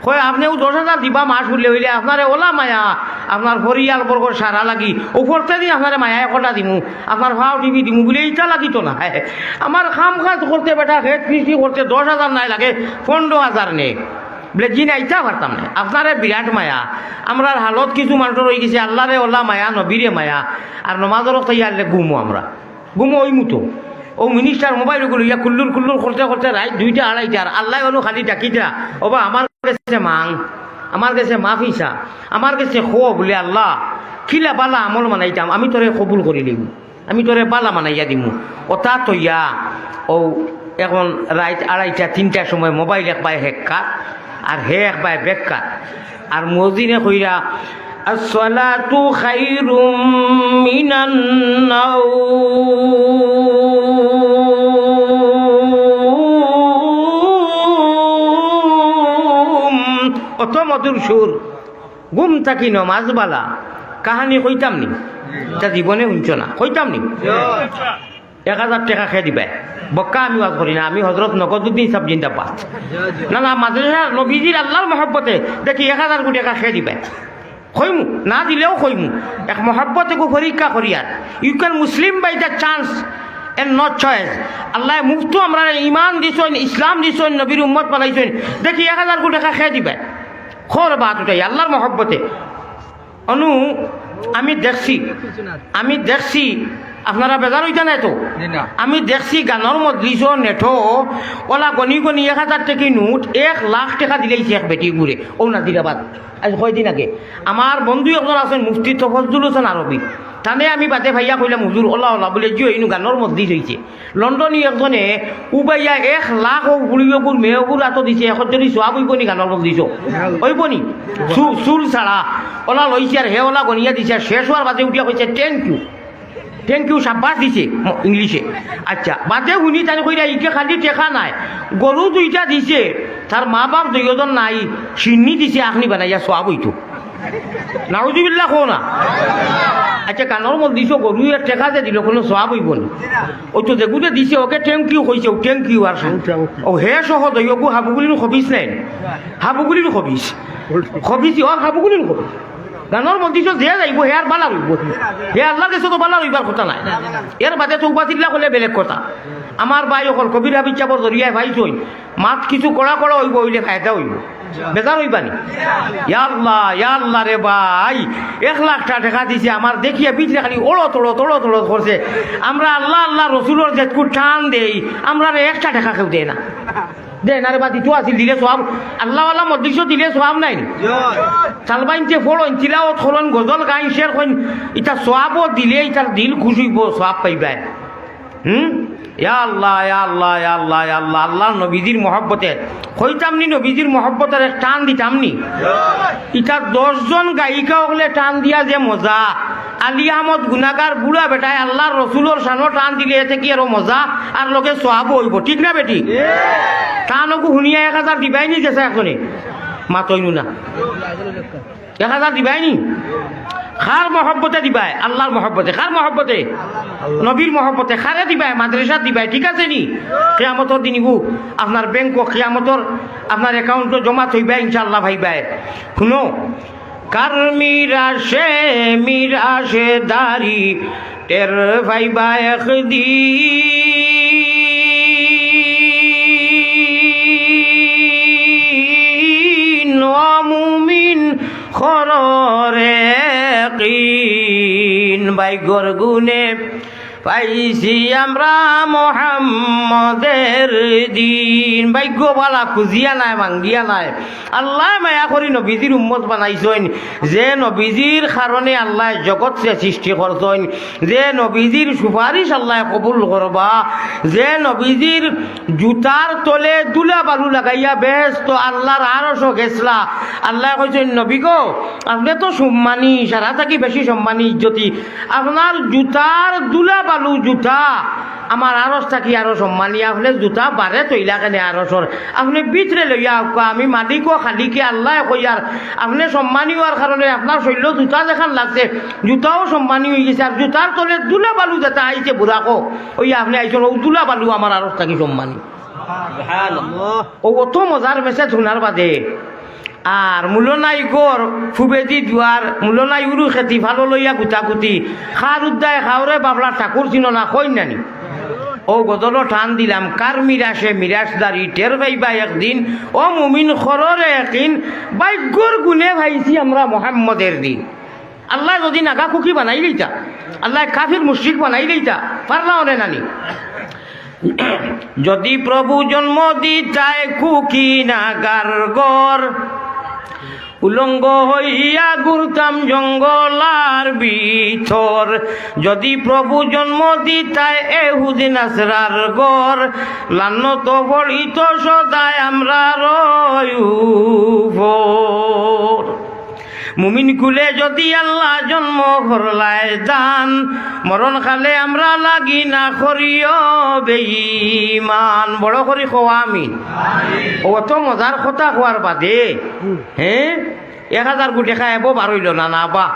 কয়, "আপনেও দশ হাজার দিবা মাস বুলে অইলে আপনারে ওলা মায়া, আপনার পরিয়াল বর্গর সারা লাগি, ও পরতেদি আপনারে মায়া একটা দিমু, আপনার ফাও টিপি দিমু।" বুলে, "ইতা লাগি তো না, আমার কাম কাজ করতে বেটা, খেত কৃষি করতে দশ হাজার নায় লাগে, পনরো হাজার নে।" বুলে, "জি না, ইতা পারতাম না, আপনারে বিরাট মায়া, আমরার হালত কিছু মানষর অইগেছে, আল্লারে ওলা মায়া, নবীরে মায়া, আর নমাজর অক্ত আইলে ঘুমো আমরা।" ঘুমো অইমু তো। ও মিনিস্টার মোবাইলগু লইয়া কুল্লুর কুল্লুর করতে করতে রাইত দুইটা আড়াইটার, আল্লায় অনো খালি ডাকিতরা, "ও বা, আমার গেছে মাং, আমার গেছে মাফি চা, আমার গেছে কও," বুলে, "আল্লা, কিলা বালা আমল বানাইতাম, আমি তোরে কবুল করিলিমু, আমি তোরে বালা বানাইয়া দিমু।" অতা থইয়া ও এখন রাইত আড়াইটা তিনটার সময় মোবাইল একবায় হেক্কা, আর হে একবায় বেক্কা। আর মুয়াজ্জিনে কইরা, "আসসালাতু খায়রুম মিনান নাওম।" অত মধুর সুর, "ঘুম থাকি নমাজ বালা।" কাহানি কইতাম নি? তা জীবনে হুনছো না, কইতাম নি? এক হাজার টেকা কে দিবায়। বক্কা আমি ওয়াজ করি না, আমি হজরত নগদুদ্দিন সাব জিন্দাবাদ। না, না, মাদ্রাসা নবীজির আল্লার মহব্বতে দেখি এক হাজার কোটি টেকা কে দিবায়। কইমু, না দিলেও কইমু। এক মহব্বতে গো পরীক্ষা করিয়ার। You can Muslim by the chance and not choice। আল্লায় মুফতো আমরারে ইমান দিছইন, ইসলাম দিছইন, নবীর উম্মত বানাইছইন। দেখি এক হাজার কোটি টেকা কে দিবায়। খর বাত উঠাই, আল্লার মহব্বতে। অনু, আমি দেখছি, আমি দেখছি, আপনারা বেজার অইতা নায় তো? জি না। আমি দেখছি গানর মজলিসো নেটো, ওলা গনি গনি এক হাজার টেকি নোট, এক লাখ টেকা দিলাইছে এক বেটিগুরে, অউ নাজিরাবাদ। আইজ কয়দিন আগে আমার বন্ধু একজন আছইন মুফতি তফজ্জুল হোসেন আরবি, তানে আমি বাদে পাইয়া কইলাম, "হুজুর, ওলা ওলা," বুলে, "জি, ইনু গানর মজলিস অইছে।" লন্ডনি একজনে উবাইয়া এক লাখ অউ ফুড়িগুর মেয়েগুর আতো দিছে, একর জরি সওয়াব অইবো নি গানর মজলিসো? অইবো নি? চু-, চুল ছাড়া। ওলা লইছে আর হে ওলা গনিয়া দিছে, আর শেষ অওয়ার বাদে উঠিয়া কইছে, "Thank you, thank you," সাব্বাস দিছে ম-, ইংলিশে। আচ্ছা, বাদে হুনি তাইন কইরা, "ইগে খালি টেকা নায়, গরু দুইটা দিছে, তার মা বাপ দুইজন নাই, শিন্নি দিছে, আখনি বানাইয়া সওয়াব অইতো।" নাউজুবিল্লাহ কও না। আচ্ছা, গানর মজলিসো গরু আর টেকা যে দিল, কুনু সওয়াব অইবো নি? অউ তো যেগুরে দিছে, ওকে thank you কইছে, ও thank you R Khan. Thank you। ও হে সহ দই, ওগু হাবুগুলির খবিস নাই। হাবুগুলির খবিস। খবিস, ও হাবুগুলির খবিস। গানর মজলিসো যে যাইবো, হে আর বালা রইবো। হে আল্লার গেছে তো বালা রইবার কথা নায়। এর বাদে তওবা তিল্লা করলে বেলেগ কথা। আমার ভাই অকল কবির হাফিজ সাবর জরিয়ায় পাইছইন। মাত কিছু কড়া কড়া অইবো, অইলে ফায়দা অইবো। বেজার অইবা নি? ইয়া আল্লাহ, ইয়া আল্লাহ রে ভাই, এক লাখটা টেকা দিছে, আমার দেখিয়া ভিতরে খালি ওড়ো তোড়ো, তোড়ো তোড়ো করছে। আমরা আল্লাহ, আল্লাহ রসুলর যেতকু টান দেই, আমরারে একটা টেকা কেউ দেয় না। দেয় না রে বা, দিতো আছিল, দিলে সওয়াব, আল্লাহওয়ালা মজলিসো দিলে সওয়াব নাই নি? তালবাইনতে ফড়ইন, তিলাওত করইন, গজল গাইন, শের কইন, ইতা সওয়াবও দিলে ইতার দিল খুশ অইবো, সওয়াব পাইবায়। হুম? ইয়া আল্লাহ, ইয়া আল্লাহ, ইয়া আল্লাহ, ইয়া আল্লাহ, আল্লাহর নবীজির মহব্বতে। কইতাম নি নবীজির মহব্বতর এক টান দিতাম নি? ইতা দশ জন গায়িকা অকলে টান দিয়া যে মজা, আলী আহমদ গুনাগার বুড়া বেটায় আল্লাহর রসুলর শানো টান দিলে এতে কি আরো মজা, আর লগে সওয়াবও অইবো, ঠিক না বেটি? টান অগু হুনিয়া এক হাজার দিবায় নি যেছা এখনে? মাতইনু না। এক হাজার দিবায় নি? কার মহব্বতে দিবায়? আল্লাহর মহব্বতে। কার মহব্বতে? নবীর মহব্বতে। কারে দিবায়? মাদ্রাসাত দিবায়। ঠিক আছে নি? কিয়ামতর দিন ইগু আপনার ব্যাংকো, কিয়ামতর আপনার অ্যাকাউন্টো জমা থইবায় ইনশাআল্লাহ ভাইবায়। হুনো, কার মিরাশে মিরাশে দারি টের পাইবা একদিন, ও মুমিন, কররে কিন। বাইগর গুনে পাইছি আমরা মোহাম্মদের দিন। ভাগ্য ভালা, খুজিয়া নায়, মাঙ্গিয়া নায়। আল্লায় মায়া করি নবীজির উম্মত বানাইছইন, যে নবীজির কারণে আল্লায় জগতরে সৃষ্টি করছইন, যে নবীজির সুপারিশ আল্লায় কবুল করবা, যে নবীজির জুতার তলে ধুলা বালু লাগাইয়া বেহেস্তো আল্লার আরশো গেছলা। আল্লায় কইছইন, "নবী গো, আপনে তো সম্মানী, সারা থাকি বেশি সম্মানী, ইজ্জতি। আপনার জুতার ধুলা বালু জুতা আমার আরশ থাকি আরো সম্মানী। আপনে জুতা বারে থইলা কেনে আরশর? আপনে ভিতরে লইয়া আউক্কা, আমি মালিক ও খালিকে আল্লায় কইয়ার। আপনে সম্মানী অওয়ার কারণে আপনার শরীলো জুতা যেখান লাগছে, জুতাও সম্মানী অইগেছে। আর জুতার তলে ধুলা বালু যেটা আইছে বুরাকো, অউ আপনে আইছইন, অউ ধুলা বালু আমার আরশ থাকি সম্মানী।" সুবহানাল্লাহ। অউ অত মজার message হুনার বাদে আর মুলো নাই ঘর, ফুবেদি দুয়ার, মুলো নাই উরু খেতি, ফালো লইয়া গুতাগুতি, খার উদ্দায় খাওরে বাবলা ঠাকুর চিনো না, কইন নানি? অউ গজলো টান দিলাম, কার মিরাশে মিরাশদারি, টের পাইবা একদিন, ও মুমিন খররে একিন, ভাগ্যর গুণে পাইছি আমরা মোহাম্মদের দিন। আল্লায় যুদি নাগা খুকি বানাইলিতা, আল্লায় কাফির মুশরিক বানাইলিতা, পারলা অনে নানি? যুদি প্রভু জন্ম দিতায় খুকি নাগার ঘর, উলঙ্গ হইয়া ঘুরতাম জঙ্গল আর ভিতর। যুদি প্রভু জন্ম দিতায় এহুদি নাসরার ঘর, লানত পড়িত সদায় আমরার উপর। মুমিন কুলে যুদি আল্লায় জন্ম করলায় দান, মরণ কালে আমরা লাগি না করিও বেঈমান। বড় করি কও আমিন। অউ অত মজার কথা কওয়ার বাদে, হে, এক হাজার গু টেকা এবো বার অইলো না, না বা,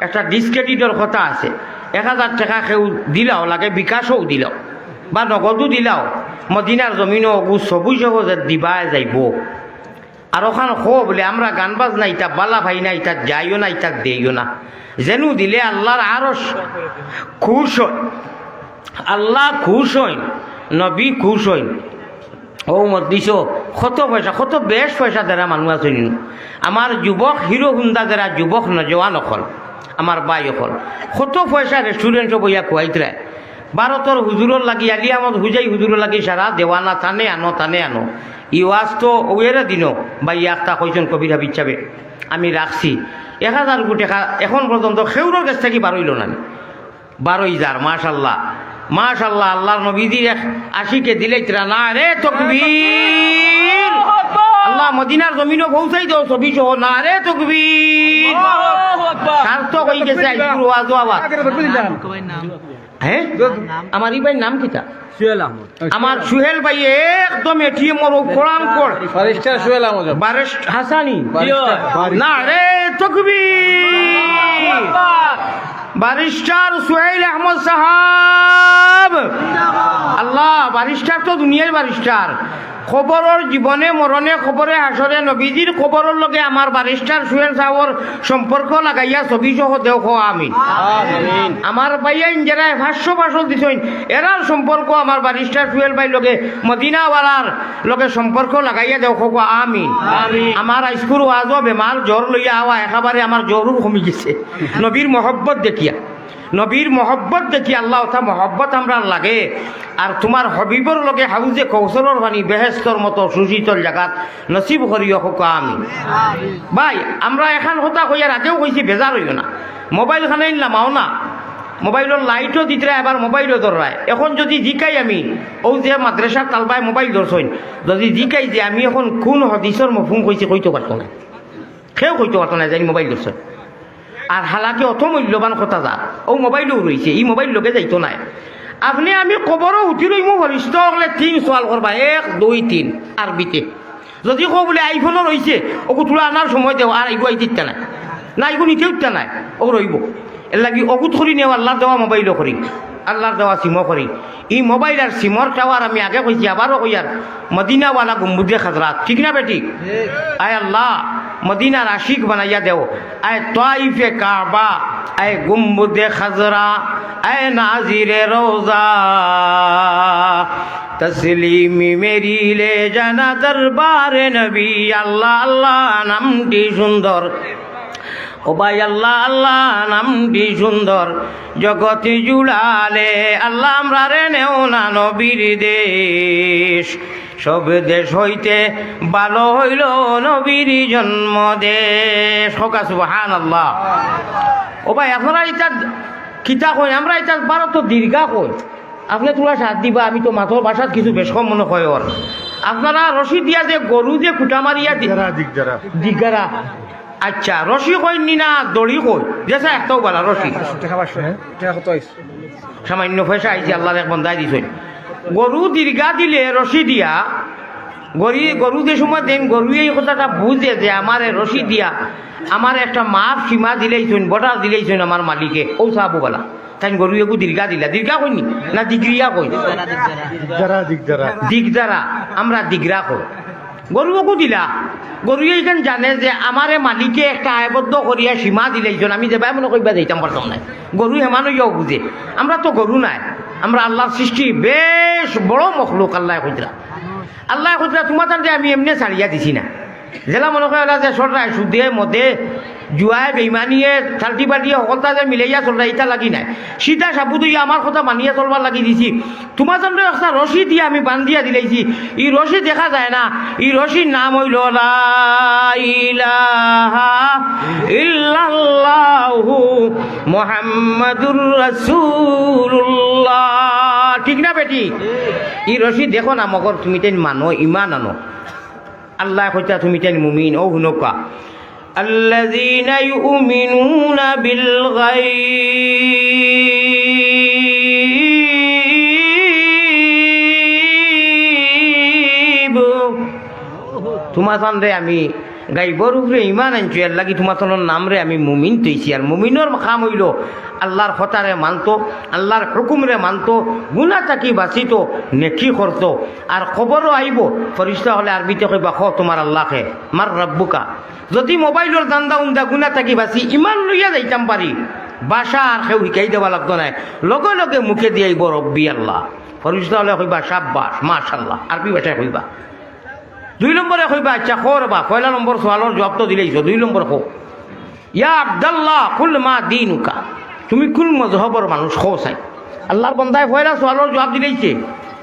একটা discredit-র কথা আছে। এক হাজার টেকা কেউ দিলাও লাগে, বিকাশও দিলাও বা নগদও দিলাও, মদিনার জমিনো অগু সবুজ সহজে দিবায় যাইবো। আর অখান কও বুলে, আমরা গান বাজনা ইতা বালা পাই না, ইতাত যাইও না, ইতাত দেইও না। যেনু দিলে আল্লার আরশ খুশ অয়, আল্লা খুশ অইন, নবী খুশ অইন। অউ মজলিসো কত পয়সা, কত বেশ পয়সা দেরা মানুষ আছইন। আমার যুবক হিরো হুন্দা দেরা যুবক নজওয়ান অকল, আমার ভাই অকল, কত পয়সা restaurant-ও বইয়া খুয়াইতরায়। ভারতর হুজুরর লাগি, আলী আহমদ হুজাই হুজুরর লাগি সারা দেওয়ানা, তানে আনো, তানে আনো। ই ওয়াজ তো অউয়েরে দিনো, ভাই আখতা কইছইন কবির হাফিজ সাবে, আমি রাখছি। এক হাজার গু টেকা এখন পর্যন্ত কেউরর গেছ থাকি বার অইলো না। বার অই যার, মাশাল্লাহ, মাশাল্লাহ, আল্লার নবীজির এক আশিকে দিলাইতরা, নারে তকবীর। আল্লাহ মদিনার জমিনো পৌঁছাই দেও ছবি সহ, নারে তকবীর। সার্থক অইগেছে আইজকুর ওয়াজও আবার। হে? আমার ই ভাইর নাম কিতা? সুহেল আহমদ। আমার সুহেল ভাই একদম এটিএম ওর কোরআন কোর। ব্যারিস্টার সুহেল আহমদ। ব্যারিস্ট-, হাসানি। ব্যারিস্টার। নারে তকবীর। ব্যারিস্টার সুহেল আহমদ সাহাব। আল্লাহ, ব্যারিস্টার তো দুনিয়ার ব্যারিস্টার। কবরর জীবনে মরণে, কবরে হাশরে, নবীজির কবরর লগে আমার ব্যারিস্টার সুহেল সাহাবর সম্পর্ক লাগাইয়া ছবি সহ দেও, কও আমিন। আমিন। আমার ভাইয়াইন যেরায় পাঁচশো পাঁচশো দিছইন, এরার সম্পর্ক আমার ব্যারিস্টার সুহেল ভাইর লগে, মদিনাওয়ালার লগে সম্পর্ক লাগাইয়া দেও, কও আমিন। আমিন। আমার আইজকুর ওয়াজও বেমার জ্বর লইয়া আওয়া, একেবারে আমার জ্বরও কমি গেছে নবীর মহব্বত দেখিয়া। নবীর মহব্বত দেখি আল্লাহ, অতা মহব্বত আমরার লাগে। আর তুমার হাবিবর লগে হাউজে কৌসরর পানি বেহেস্তর মতো সুশীতল জাগাত নসিব করিও, কউক্কা আমিন। ভাই, আমরা এখান কথা কইয়ার আগেও কইছি, বেজার অইও না, মোবাইল খানাইন লামাও না, মোবাইলর লাইটও দিতরা, এবার মোবাইলও ধররায়। এখন যুদি জিকাই আমি, অউ যে মাদ্রাসার তালবায় মোবাইল ধরছইন, যুদি জিকাই যে আমি এখন কুন হাদিসর মফহুম কইছি, কইতো পারতো নায়। কেউ কইতো পারতো নায় যে আমি মোবাইল ধরছি। আর হালাকি অত মূল্যবান কথা যা, অউ মোবাইলও রইছে, ই মোবাইল লগে যাইতো নায়। আপনে আমি কবরো উঠি রইমু, ফিরিস্তা অকলে তিন সওয়াল করবা, এক, দুই, তিন, আরবিতে। যুদি কও বুলে iPhone-ও রইছে, অগু থুড়া আনার সময় দেও, আর ইগু আইতে ইচ্ছা নায়, না ইগু নিতে ইচ্ছা নায়, অউ রইবো। এরলাগি অগুত করি নেও, আল্লার দেওয়া মোবাইলও করি, আল্লার দেওয়া সিমও করি। ই মোবাইল আর সিমর টাওয়ার আমি আগে কইছি, আবারও কইয়ার, মদিনাওয়ালা গুম্বুদে খাজরাত, ঠিক না বেঠিক? আয় আল্লাহ, মদিনার আশিক বানাইয়া দেও। আয় তাইফে কাবা, আয় গুম্বুদে খাজরা, আয় নাজিরে রওজা, তসলিমি মেরি লে জানা দরবারে নবী। আল্লাহ, আল্লাহ নামটি সুন্দর, ও ভাই, আল্লাহ আল্লাহ নামটি সুন্দর, জগতে জুড়ালে আল্লাহ আমরারে নেও না নবীর দেশ। সব দেশ হইতে ভালো হইল নবীর জন্ম দেশ। কউক্কা সুবহানাল্লাহ। ও ভাই, আপনারা ইতা কিতা কইন, আমরা ইতা ভারতর দীর্ঘা কই। আপনে থুড়া সাথ দিবা, আমি তো মাতর ভাষাত কিছু বেশ কম মনে কয় ওর। আপনারা রশি দিয়া যে গরু যে খুটা মারিয়া দি-, দিগদারা, দিগদারা। দিগদারা। আচ্ছা, রশি কইন নি না দড়ি কই? যেছা একটাউ বালা রশি। পাঁচশো টেকা, পাঁচশো টেকা কত অইছে? সামান্য পয়সা আইছে, আল্লাহর এক বন্দায় দিছইন। গরু দীর্ঘা দিলে রশি দিয়া, গরি-, গরু যে সময় দেইন, গরুয়ে ই কথাটা বুঝে যে আমারে রশি দিয়া, আমারে একটা মাফ সীমা দিলাইছইন, border দিলাইছইন আমার মালিকে, অউ ছাবও বালা। তাইন গরু এগু দীর্ঘা দিলা, দীর্ঘা কইন নি? না দিগরিয়া কই? দিগদারা, দিগদারা। দিগদারা, আমরা দিগরা কই। গরু এগু দিলা, গরুয়ে ইখান জানে যে আমারে মালিকে একটা আয়বদ্ধ করিয়া সীমা দিলাইছইন, আমি যেবায় মনে কইবা যাইতাম পারতাম নায়। গরু হেমান অইয়াও বুঝে, আমরা তো গরু নায়, আমরা আল্লাহর সৃষ্টি, বেশ বড় মখলুক। আল্লায় কইতরা, আল্লায় কইতরা, তুমাতানরে আমি এমনে ছাড়িয়া দিছি না। যেলা মনে কয় অলা যে চলরায় সুদে, মদে, জুয়ায়, বেইমানিয়ে, থাল্টি বাল্টিয়ে, হকলতা যে মিলাইয়া চলরায়, ইতা লাগি নায়। সিধা সাবুত অইয়া আমার কথা মানিয়া চলবার লাগি দিছি। তুমাতানরে একটা রশি দিয়া আমি বান্ধিয়া দিলাইছি। ই রশি দেখা যায় না, ই রশির নাম অইলো লা ইলাহা ইল্লাল্লাহু মুহাম্মাদুর রাসূলুল্লাহ। ঠিক না বেঠিক? ই রশি দেখো না, মগর তুমিতাইন মানো, ইমান আনো। আল্লায় কইতরা তুমিতাইন মুমিন, অউ হুনউক্কা। الذين يؤمنون بالغيب। তুমাতানরে আমি গাইবর উপরে ইমান আনছি, এরলাগি তুমাতানর নামরে আমি মুমিন থইছি। আর মুমিনর কাম অইলো আল্লাহর কথারে মানতো, আল্লাহর হুকুমরে মানতো, গুনা থাকি বাঁচিতো, নেকি করতো। আর কবরো আইবো, ফিরিস্তা অকলে আরবিতে কইবা, "কও তুমার আল্লাহ কে, মান রাব্বুকা।" যুদি মোবাইলর ধান্দা উন্দা গুনা থাকি বাঁচি ইমান লইয়া যাইতাম পারি, ভাষা আর কেউ হিকাই দেওয়া লাগতো নায়, লগে লগে মুখেদি আইবো, "রব্বি আল্লাহ।" ফিরিস্তা অকলে কইবা, "শাব্বাশ, মাশাআল্লাহ।" আরবি ভাষায় কইবা। দুই নম্বরে কইবা, "আচ্ছা, কও রে বা, পয়লা নম্বর সওয়ালর জুয়াব তো দিলাইছো, দুই নম্বর কও।" ইয়া আব্দাল্লাহ, কুল মা দীনুকা, তুমি কুন মজহবর মানুষ, কও চাই। আল্লাহর বন্দায় পয়লা সওয়ালর জুয়াব দিলাইছে,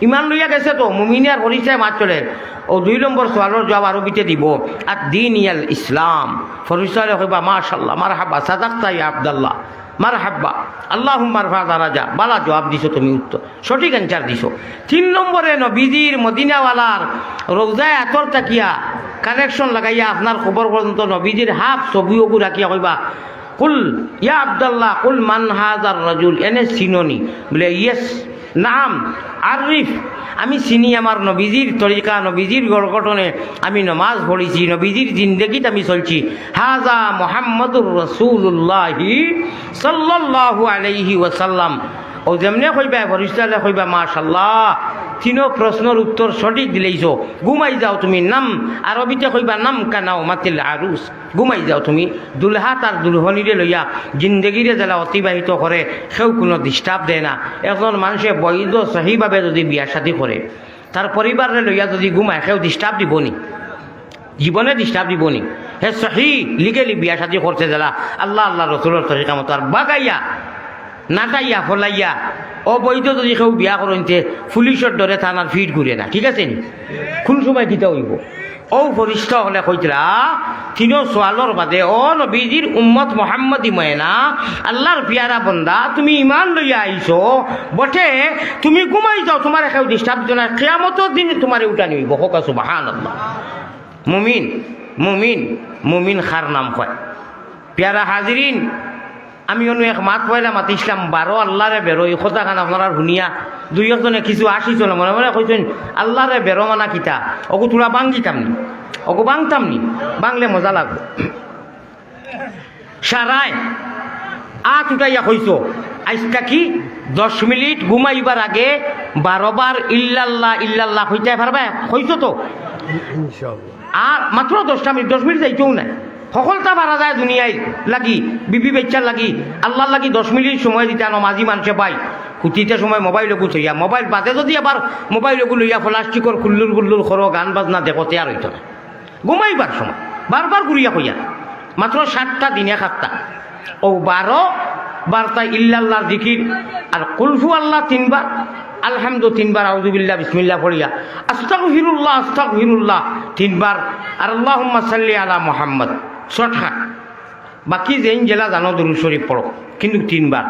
ইমান লইয়া গেছে তো, মুমিনে আর ফিরিস্তায় মাত চলে। অউ দুই নম্বর সওয়ালর জুয়াব আরবিতে দিবো, আদ দীন ইয়াল ইসলাম। ফিরিস্তা অকলে কইবা, "মাশাআল্লাহ, মারহাবা, সাদাক্তা ইয়া আব্দাল্লাহ, মারহাবা, আল্লাহুম্মা রফা দারাজা।" বালা জুয়াব দিছো তুমি, উত্তর। সঠিক answer দিছো। তিন নম্বরে নবীজির মদিনাওয়ালার রওজায়ে আতর থাকিয়া connection লাগাইয়া আপনার কবর পর্যন্ত নবীজির হাফ ছবি অগু রাখিয়া কইবা, "কুল ইয়া আব্দাল্লাহ, কুল মান হাযার রাজুল?" এনে চিনো নি? বলে, "Yes, নাম, আরিফ।" আমি চিনি আমার নবীজির তরিকা, নবীজির গড় গঠনে আমি নমাজ পড়ছি, নবীজির জিন্দেগিত আমি চলছি। হাজা মুহাম্মাদুর রাসূলুল্লাহি সাল্লাল্লাহু আলাইহি ওয়াসাল্লাম। অউ যেমনে কইবা, ফিরিস্তা অকলে কইবা, "মাশাআল্লাহ, তিনো প্রশ্নর উত্তর সঠিক দিলাইছো, ঘুমাই যাও তুমি।" নাম, আরবিতে কইবা, "নাম কানাওমাতিল আরুস।" ঘুমাই যাও তুমি। দুলহা তার দুলহনিরে লইয়া জিন্দেগিরে যেলা অতিবাহিত করে, কেউ কুনু disturb দেয় না। একজন মানষে বৈধ সহিভাবে যুদি বিয়া শাদী করে, তার পরিবাররে লইয়া যুদি ঘুমায়, কেউ disturb দিবো নি? জীবনে disturb দিবো নি? হে সহি legally বিয়া শাদী করছে যেলা, আল্লাহ, আল্লাহর রসুলর তরিকা মতো। আর বাগাইয়া, নাটাইয়া, ফলাইয়া, অবৈধ যুদি কেউ বিয়া করইন তে পুলিশর ডরে থানার ফিট ঘুরে না, ঠিক আছে নি? কুন সময় কিতা অইবো? অউ ফিরিস্তা অকলে কইতরা, তিনো সওয়ালর বাদে, "ও নবীজির উম্মত মুহাম্মদী ময়না, আল্লাহর পিয়ারা বন্দা, তুমি ইমান লইয়া আইছো বটে, তুমি ঘুমাই যাও, তুমারে কেউ disturb দিতো না, কিয়ামতর দিন তুমারে উঠানি অইবো।" কউক্কা সুবহানাল্লাহ। মুমিন, মুমিন, মুমিন কার নাম কয়? পিয়ারা হাজিরিন, আমি অনো এক মাত পয়লা মাতিছলাম, "বারো আল্লাহরে বেরো", ই কথাখান আপনারার হুনিয়া দুই একজনে কিছু আসি চলে মনে মনে কইছইন, "আল্লাহরে বেরো মানা কিতা?" অগু থুড়া ভাঙ্গিতাম নি, অগু ভাঙতাম নি, ভাঙলে মজা লাগবো। সারায় আত উঠাইয়া কইছো, আইজ থাকি দশ মিনিট ঘুমাইবার আগে বারো বার ইল্লাল্লাহ, ইল্লাল্লাহ কইতায় পারবায়? কইছো তো? ইনশাআল্লাহ। আর মাত্র দশটা মিনিট, দশ মিনিট যাইতোউ নায়। হকলতা পারা যায় দুনিয়ার লাগি, বিবি বাইচ্চার লাগি, আল্লাহর লাগি দশ মিনিট সময় দিতা নমাজি মানষে পায়। কুতিতে সময় মোবাইল অগু থইয়া, মোবাইল বাদে যুদি আবার মোবাইল অগু লইয়া প্লাস্টিকর কুল্লুর গুল্লুর করো, গান বাজনা দেখো, তে আর অইতো না। ঘুমাইবার সময় বারবার ঘুরিয়া কইয়া, মাত্র সাতটা দিনে সাতটা। ও বারো, বারোটা ইল্লাল্লাহর জিকির, আর কুলহু আল্লাহ তিনবার, আলহামদু তিনবার, আউযুবিল্লাহ, বিসমিল্লাহ পড়িয়া, আস্তাগফিরুল্লাহ, আস্তাগফিরুল্লাহ তিনবার, আর আল্লাহুম্মা সাল্লি আলা মুহাম্মদ ছটা। বাকি যেইন যেলা জানো দুরূদ শরীফ পড়ো, কিন্তু তিনবার,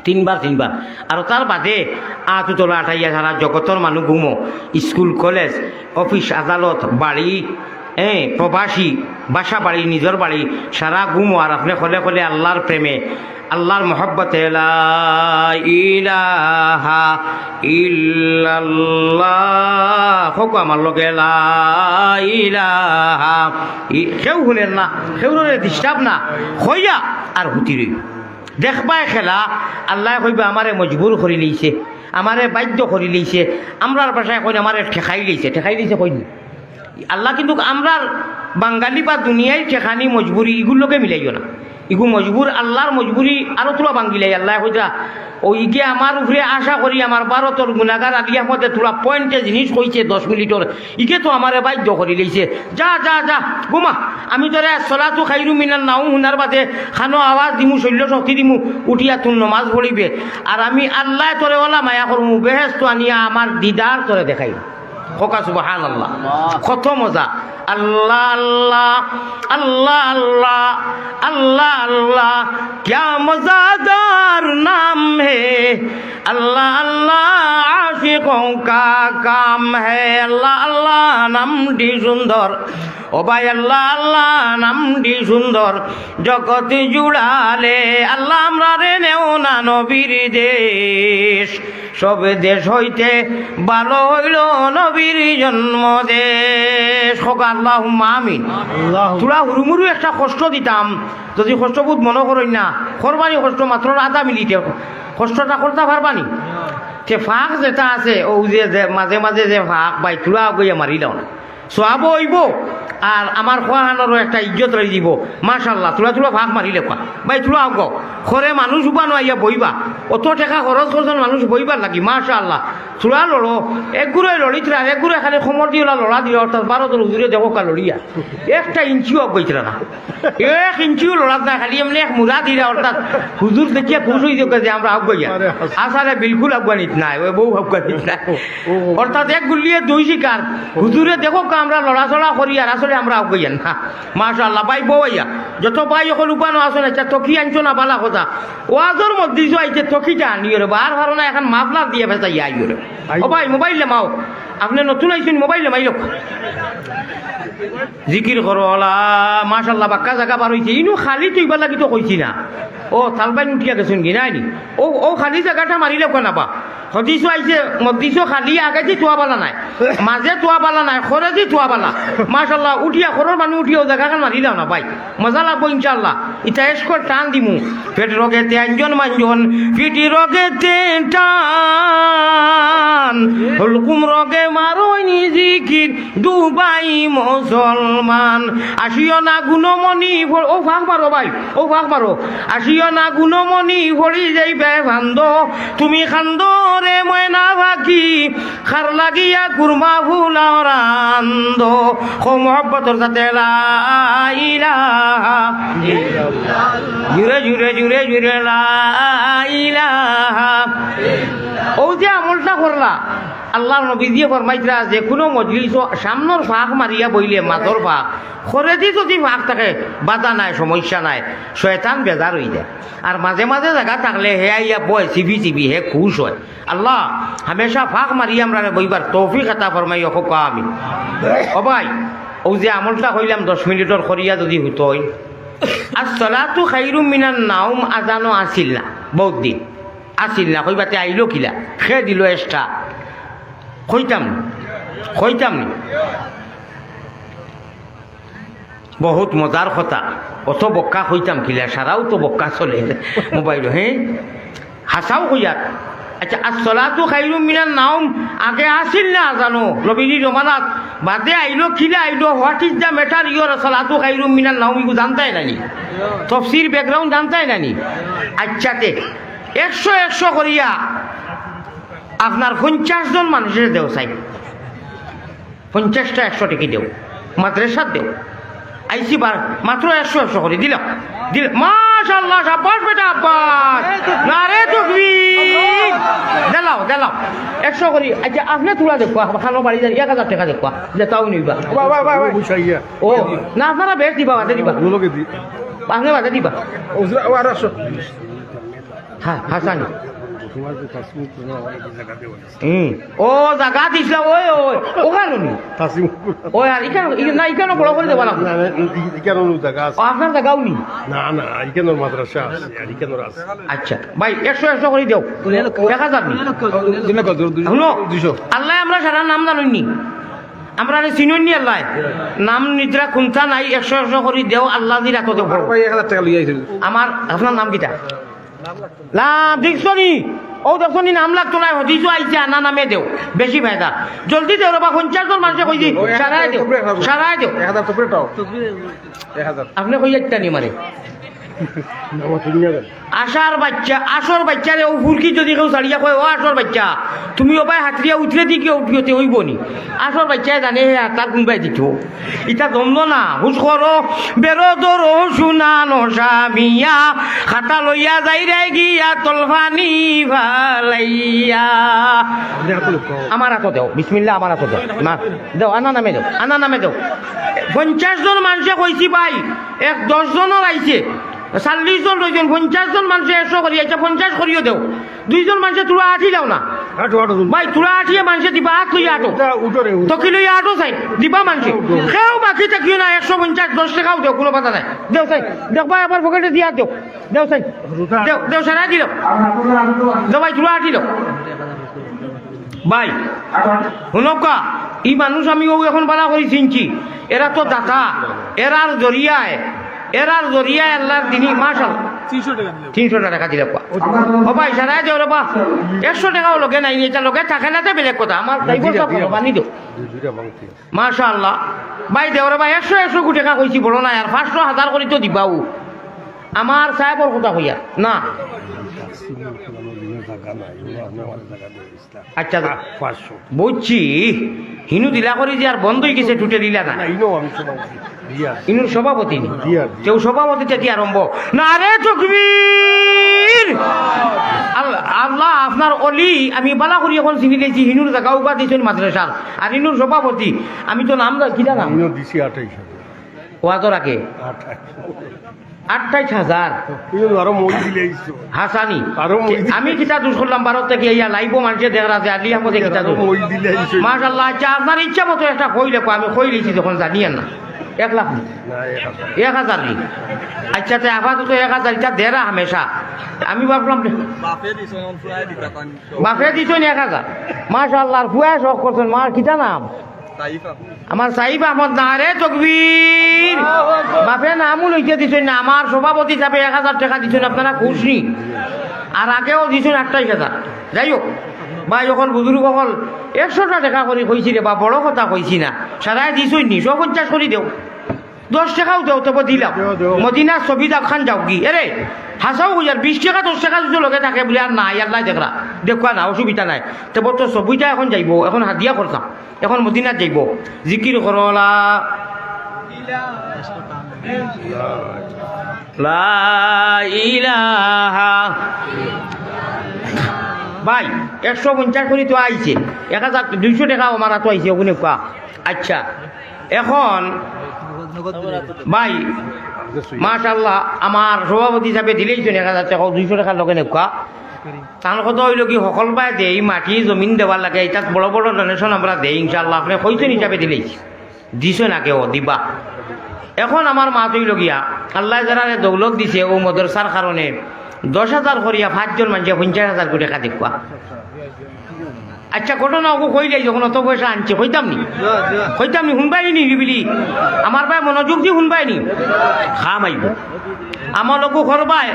তিনবার, তিনবার। আর তার বাদে আত তলা আটাইয়া সারা জগতর মানুষ ঘুমো, স্কুল, কলেজ, অফিস, আদালত, বাড়ি, হ্যাঁ, প্রবাসী, বাসা বাড়ি, নিজর বাড়ি, সারা ঘুমো। আর আপনে খলে খলে আল্লাহর প্রেমে, আল্লাহর মহব্বতে লা ইলাহা ইল্লাল্লাহ। কউক্কা আমার লগে লা ইলাহা ই-, কেউ হুনের না, কেউরে disturb না, কইয়া আর হুতি রইবো। দেখবায় খেলা, আল্লায় কইবা, "আমারে মজবুর করি লইছে, আমারে বাধ্য করি লইছে।" আমরার ভাষায় কইন, "আমারে ঠেকাই লইছে।" ঠেকাই লইছে কইন নি? আল্লাহ কিন্তু আমরার বাঙালি বা দুনিয়ার ঠেকানি মজবুরি, ইগুর লগে মিলাইও না। ইগু মজবুর, আল্লাহর মজবুরি আরো থুড়া ভাঙ্গিলাই। আল্লায় কইতা, "ও ইগে আমার উপরে আশা করি আমার ভারতর গুনাগার আলী আহমদে থুড়া পয়েন্টে জিনিস কইছে দশ মিনিটর, ইগে তো আমারে বাধ্য করি লইছে। যা, যা, যা, ঘুমা। আমি তোরে সলাতু খাইরু মিনান নাউম হুনার বাদে খানো আওয়াজ দিমু, শল্য শক্তি দিমু, উঠিয়া তুই নমাজ পড়িবে। আর আমি আল্লায় তোরে ওলা মায়া করমু, বেহেস্ত আনিয়া আমার দিদার তোরে দেখাইমু।" কউক্কা সুবহানাল্লাহ। কত মজা। আল্লাহ, আল্লাহ, আল্লাহ, আল্লাহ, আল্লাহ, আল্লাহ, ক্যা মজাদার নাম হে। আল্লাহ, আল্লাহ, আশিকোঁ কা কাম হে। আল্লাহ, আল্লাহ, নামটি সুন্দর। ও ভাই, আল্লাহ, আল্লাহ, নামটি সুন্দর। জগত জুড়ালে আল্লাহ আমরারে নেও না নবীর দেশ। সব দেশ হইতে ভালো হইল নবীর জন্ম দেশ। কউক্কা আল্লাহুম্মা আমিন। আল্লাহুম্মা। থুড়া হুরুমুরু একটা কষ্ট দিতাম, যদি কষ্ট বোধ মনো করইন না, করবানি কষ্ট মাত্র আধা মিনিটে, কষ্টটা করতা পারবানি? তে ফাঁক যেটা আছে, অউ যে, যে মাঝে মাঝে যে ফাঁক, ভাই, থুড়া আগুয়াইয়া মারিলাও না। সওয়াবও অইবো, আর আমার কওয়াখানরও একটা ইজ্জত রইযিবো। মাশাআল্লাহ, থুড়া থুড়া ফাঁক মারিলেউক্কা। ভাই, থুড়া আগুয়াও। খরে মানুষ উবানো আইয়া বইবা। অত টেকা খরচ করছইন মানুষ বইবার লাগি। মাশাআল্লাহ। থুড়া লড়ো। একগুরে লড়িতরা, আর একগুরে খালি কমর দি ওলা লড়া দিরা, অর্থাৎ ভারতর হুজুরে দেখউক্কা লড়িয়া। একটা ইঞ্চিও আগুয়াইতরা না। এক ইঞ্চিও লড়াত নায়, খালি এমনে এক মুড়া দিরা, অর্থাৎ হুজুর দেখিয়া খুশ অইযিবা যে আমরা আগুয়াইয়ার। আরে হাস- আসলে বিলকুল আগুয়ানিত নায়, অউ বউ আগুয়ানিত নায়। অর্থাৎ এক গুল্লিয়ে দুই শিকার, হুজুরে দেখউক্কা আমরা লড়াচড়া করি আর আসলে আমরা আগুয়াইয়ার না। মাশাআল্লাহ, ভাই বউ আইয়া, যত ভাই অকল উবানো আছইন, আচ্ছা, তকি আনছো না, বালা কথা। ওয়াজর মজলিসো আইতে তকিটা আনিও রে, বার বার না, এখন মাফলার দিয়া ফেসাইয়া আইও রে। ও ভাই, মোবাইল লামাও, আপনে নতুন আইছইন, মোবাইল লামাইলাও। জিকির করো, আল্লাহ, মাশাআল্লাহ, বাক্কা জাগা বার অইছে। ইনো খালি থইবার লাগি তো কইছি না। ও, তালবাইন উঠিয়া গেছইন গি, নায় নি? ও, ও খালি জাগাটা মারিলাউক্কা না বা। হাদিসো আইছে, মজলিসো খালি আগেদি থুয়া বালা নায়, মাঝে থুয়া বালা নায়, খরেদি থুয়া বালা। মাশাআল্লাহ, উঠিয়া, খরর মানুষ উঠিয়া অউ জাগাখান মারিলাও না ভাই। মজা লাগবো ইনশাআল্লাহ। ইতা এশকর টান দিমু। পেট রগেতে আঞ্জন মাঞ্জন, পিঠি রগেতে টান। হুলকুম রগে মারইনি জিকির, দুবাই মুসলমান। আসিও না গুণমণি ফ-, অউ ফাঁক মারো ভাই, অউ ফাঁক মারো। আসিও না গুণমণি, ফড়ি যাইবে ফান্দো। তুমি কান্দো রে ময়না পাখি, কার লাগিয়া কুরমা ফুলাও রান্দো। কও মহব্বতর সাথে লা ইলাহা ইল্লাল্লাহ। জুরে, জুরে, জুরে, জুরে লা ইলাহা। অউ যে আমলটা করলা, আল্লাহর নবীজিয়ে ফরমাইতরা, যেকুনু মজলিসো সামনর ফাঁক মারিয়া বইলে, মাঝর ফাঁক, খরেদি যদি ফাঁক থাকে, বাধা নাই, সমস্যা নাই, শয়তান বেজার অইযায়। আর মাঝে মাঝে জাগা থাকলে হে আইয়া বয়, চিবি চিবি, হে খুশ অয়। আল্লাহ, হামেশা ফাঁক মারি আমরারে বইবার তৌফিক আতা ফরমাইও, কউক্কা আমিন। ও ভাই, অউ যে আমলটা কইলাম দশ মিনিটর করিয়া যদি হুতইন, আসসালাতু খাইরুম মিনান নাউম আজানো আছিল না, বউত দিন আছিল না, কইবা তে আইলো কিলা, কে দিলো extra, কইতাম নি, কইতাম নি। বহুত মজার কথা। অত বক্কা কইতাম কিলা, সারাও তো বক্কা চলে মোবাইলো, হে? হাছাউ কইয়ার। আচ্ছা, আসসালাতু খাইরুম মিনান নাউম আগে আছিল না জানো? নবীজির জমানাত বাদে আইলো, কিলা আইলো, what is the matter, year আসসালাতু খাইরুম মিনান নাউম, ইগু জানতায় না নি? তফসির background জানতায় না নি? আচ্ছা, তে একশো একশো করিয়া আপনার পঞ্চাশ জন মানুষরে দেও চাই। পঞ্চাশটা একশো টেকি দেও, মাদ্রাসাত দেও। আইছি বার, মাত্র একশো, একশো করি দিলাম। দিল, মাশাআল্লাহ, সাব্বাস বেটা, আব্বাস। নারে তকবীর। দিলাও, দিলাও। একশো করি। আচ্ছা, আপনে তুলা দেখো, খানো বাড়ি যান, এক হাজার টেকা দেখো, যে তাও নিবা। বাহ, বাহ, বাহ, বাহ। ও, না, আপনারা বেশ দিবা, বাদে দিবা। আপনে বাদে দিবা। ও, আর একশো। হ্যাঁ, হাসানি। হুম। ও, জাগা দিছলা, ওই, ওই, ওখানো নি। ওই, আর ইখানো, ই-, না, ইখানো বড় করি দেবা লাগবো। না, না, ই-, ইখানো জাগা আছে। ও, আপনার জাগাও নি? না, না, ইখানো মাদ্রাসা আছে, আর ইখানো আছে। আচ্ছা, ভাই, একশো, একশো করি দেও। এক হাজার নি? হুনো, আল্লায় আমরা সারা নাম জানইন নি। আমরারে চিনইন নি আল্লায়। নাম নিদ্রা কুন্তা নাই, একশো, একশো করি দেও, আল্লাহ দির আতো দেও। ভাই, এক হাজার টেকা লইয়া আইছইন। আমার, আপনার নাম কিতা? না, দেখছো নি? ও দেখছো নি, নাম লাগতো না, হদিসও আইছে, আনা নামে দেও, বেশি ফায়দা। জলদি দেও রে বা, পঞ্চাশ জন মানষে কইছি, সারাই দেও, সারাই দেও। এক হাজার তো পুরোটাও। এক হাজার। আপনে কই একটা নি মারে? আশার বাচ্চা, আশার বাচ্চা রে, ও ফুরকি যদি কেউ ছাড়িয়া কয়, "ও আশার বাচ্চা, তুমি ও ভাই হাতরিয়া উতরে দি কেউ উঠিওতে অইবো নি?" আশার বাচ্চায় জানে হে হাতার কুনবায় দিত। ইতা জমলো না, হুশ করো, বেরো ধরো সোনা নশা মিয়া, খাতা লইয়া যাইরায় গিয়া তলফানি ফালাইয়া। আমার আতো দেও, বিসমিল্লাহ, আমার আতো দেও। না, দেও, আনা নামে দেও, আনা নামে দেও। পঞ্চাশ জন মানষে কইছি ভাই, এক দশ জনর আইছে, চল্লিশ জন রইছইন, পঞ্চাশ জন মানষে একশো করি, আচ্ছা, পঞ্চাশ করিও দেও। দুইজন মানষে তুলা আটি দেও না। আটো, আটো, তুমি। ভাই, তুলা আটিয়ে মানষে দিবা, আত লইয়া আটো। উঠা, উঠো রে, উঠো। তকি লইয়া আটো চাই, দিবা মানষে। উঠো। কেউ বাকি থাকিও না, একশো পঞ্চাশ, দশ টেকাও দেও, কুনু বাধা নাই। দেও চাই, দেখ ভাই, আমার পকেটে দিয়া দেও। দেও চাই। উঠা। দেও, দেও, সারাই দিলাও। দেও ভাই, তুলা আটি দেও। ভাই, হুনউক্কা, ই মানুষ আমি অউ এখন বালা করি চিনছি। এরা তো দাতা, এরার জরিয়ায়, এরার জরিয়ায় আল্লার দিনি, মাশাআল্লাহ। তিনশো টেকা দিলে। তিনশো টেকা দিলে কোয়া। ও ভাই, সারাই দেও রে বা। একশো টেকাও লগে নাই, ইটা লগে থাকে না তে বেলেগ কথা। আমার তাই বলতে দিলে, দিলে। বানি দেও। দুই, দুইটা ভাঙতি। মাশাআল্লাহ। ভাই, দেও রে বা, একশো, একশো কোটি টেকা কইছি, বড় নায়, আর পাঁচশো, হাজার করি তো দিবাউ। আমার সাহেবর কথা কইয়া না। আচ্ছা, আ, পাঁচশো। বুঝছি, হিনু দিলা করি যে আর বন্ধ অইগেছে, টুটে দিলা না। না, ইনো আমি সভাপতি, রিয়াজ। ইনুর সভাপতি নি? রিয়াজ। কেউ সভাপতি থাকি আরম্ভ। নারে তকবীর! আল-, আল্লাহ, আপনার অলি, আমি বালা করি এখন চিনি লাইছি, হিনুর জাগা উবা দিছইন মাদ্রাসার। আর ইনুর সভাপতি, আমি তো নাম জানি, কিতা নাম? ইনো দিছি আঠাইশ হাজার। ওয়াজর আগে? আঠাইশ। আঠাইশ হাজার। ইনো আরো মই দিলে আইছো। হাসানি। আরো মই দিলে আমি কিতা দুষ করলাম, ভারত থাকি আইয়া live-ও মানষে দেখরা যে আলী আহমদে কিতা আরো দুষ। মই দিলে আইছো। মাশাআল্লাহ, আচ্ছা, আপনার ইচ্ছা মতো একটা কইলে কো, আমি কইলিছি যখন জানিয়ার না। এক লাখ নি? না, এক হাজার। এক হাজার নি? আচ্ছা, তে আপাতত এক হাজার, ইটা দেরা হামেশা। আমি ভাবলাম বাপে দিছইন, অন ফুয়ায় দিতা পানি। বাপে দিছইন এক হাজার। মাশাআল্লাহ, আর ফুয়ায় শখ করছইন, মার কিতা নাম? সাইফ আহমদ। আমার সাইফ আহমদ, নারে তকবীর। বাপে নামও লইতে দিছইন না, আমার সভাপতি হিসাবে এক হাজার টেকা দিছইন, আপনারা খুশ নি? আর আগেও দিছইন আঠাইশ হাজার। যাই হোক, ভাই অকল, বুজুর্গ অকল, একশোটা টেকা করি কইছি রে বা, বড় কথা কইছি না। সারাই দিছইন নি, সব পঞ্চাশ করি দেও। দশ টেকাও দেও, তবে দিলাম। দেও, দেও। মদিনার ছবি দাগ খান যাওগি। এরে, হাছাউ কইয়ার, বিশ টেকা, দশ টেকা যদি লগে থাকে বুলে, আর নাই, আল্লায় দেখরা। দেখবা না, অসুবিধা নাই। তবে তো ছবিটা এখন যাইবো, এখন হাদিয়া করতাম। এখন মদিনাত যাইবো। জিকির করো, লা, লা ইলাহা। ভাই, একশো পঞ্চাশ করি তো আইছে, এক হাজার দুইশো টেকা আমার আতো আইছে, অগুনে কোয়া। আচ্ছা, এখন ভাই, মাশাআল্লাহ, আমার সভাপতি হিসাবে দিলাইছইন এক হাজার টেকা, দুইশো টেকার লগে নেউক্কা। তান কথা অইলো কি, হকল বায় দেই, মাটি জমিন দেওয়ার লাগে, ইতাত বড় বড় donation আমরা দেই, ইনশাআল্লাহ, আপনে কইছইন হিসাবে দিলাইছি। দিছইন আগেও, দিবা। এখন আমার মাত অইলো গিয়া, আল্লায় যেরারে দৌলত দিছে অউ মাদ্রাসার কারণে, দশ হাজার করিয়া পাঁচজন মানষে পঞ্চাশ হাজার করি টেকা দিবা। আচ্ছা, ঘটনা অগু কইলাই যখন অত পয়সা আনছি, কইতাম নি? কইতাম নি, হুনবায় নি নিরিবিলি? আমার বায় মনোযোগ দি হুনবায় নি? কাম আইবো। আমল অগু করবায়।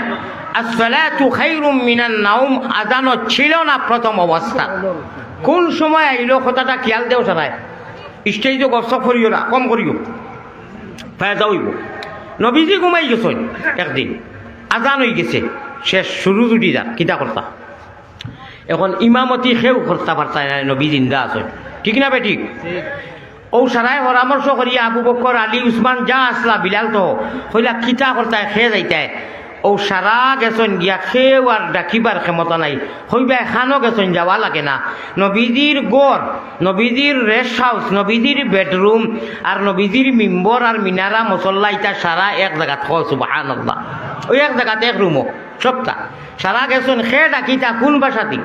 আসসালাতু খায়রুম মিনান নাওম, আজানও ছিল না প্রথম অবস্থা। কোন সময় আইলো কথাটা খিয়াল দেও সারায়। Stage-ও গপসপ করিও না, কম করিও। ফায়দা অইবো। নবীজি ঘুমাই গেছইন একদিন, আজান অইগেছে, শেষ, সুরুজ উঠি যার, কিতা করতা? এখন ইমামতি কেউ করতা পারতা নায়, নবী জিন্দা আছইন, ঠিক না বেঠিক? অউ সারায় পরামর্শ করিয়া আবু বকর, আলী, উসমান যা আছলা, বিলাল তো, কইলা, "কিতা করতায়, কে যাইতায়?" অউ সারা গেছইন গিয়া, কেউ আর ডাকিবার ক্ষমতা নাই। কইবায়, "খানো গেছইন, যাওয়া লাগে না।" নবীজির ঘর, নবীজির rest house, নবীজির bedroom, আর নবীজির মিম্বর আর মিনারা, মুসল্লা, ইতা সারা এক জাগাত। কও সুবহানাল্লাহ। অউ এক জাগাত, এক রুমো সবতা। সারা গেছইন, কে ডাকিতা, কুন বাসাদি?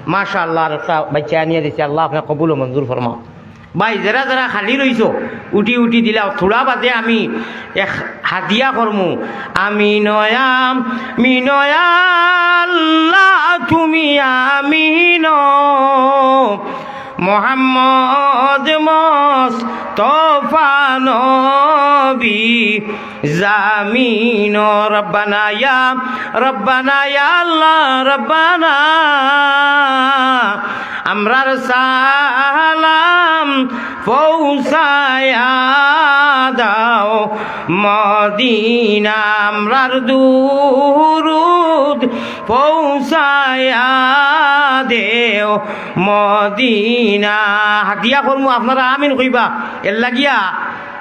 মাশাআল্লাহ, আর একটা বাইচ্চা আনিয়া দিছে, আল্লাহ আপনার কবুল ও মঞ্জুর ফরমাও। ভাই, যেরা যেরা খালি রইছো, উঠি উঠি দিলাও। থুড়া বাদে আমি এক হাদিয়া করমু। আমি নয়া, আমি নয়া আল্লাহ, তুমি আমি ন। মোহাম্মদ মোস্তফা নবী জামিন। রব্বানা ইয়া, রব্বানা ইয়া আল্লাহ, রব্বানা। আমরার সালাম পৌঁছায়া দাও মদিনা, আমরার দুরুদ পৌঁছায়া দেও মদিনা। হাদিয়া করমু, আপনারা আমিন কইবা। এর লাগিয়া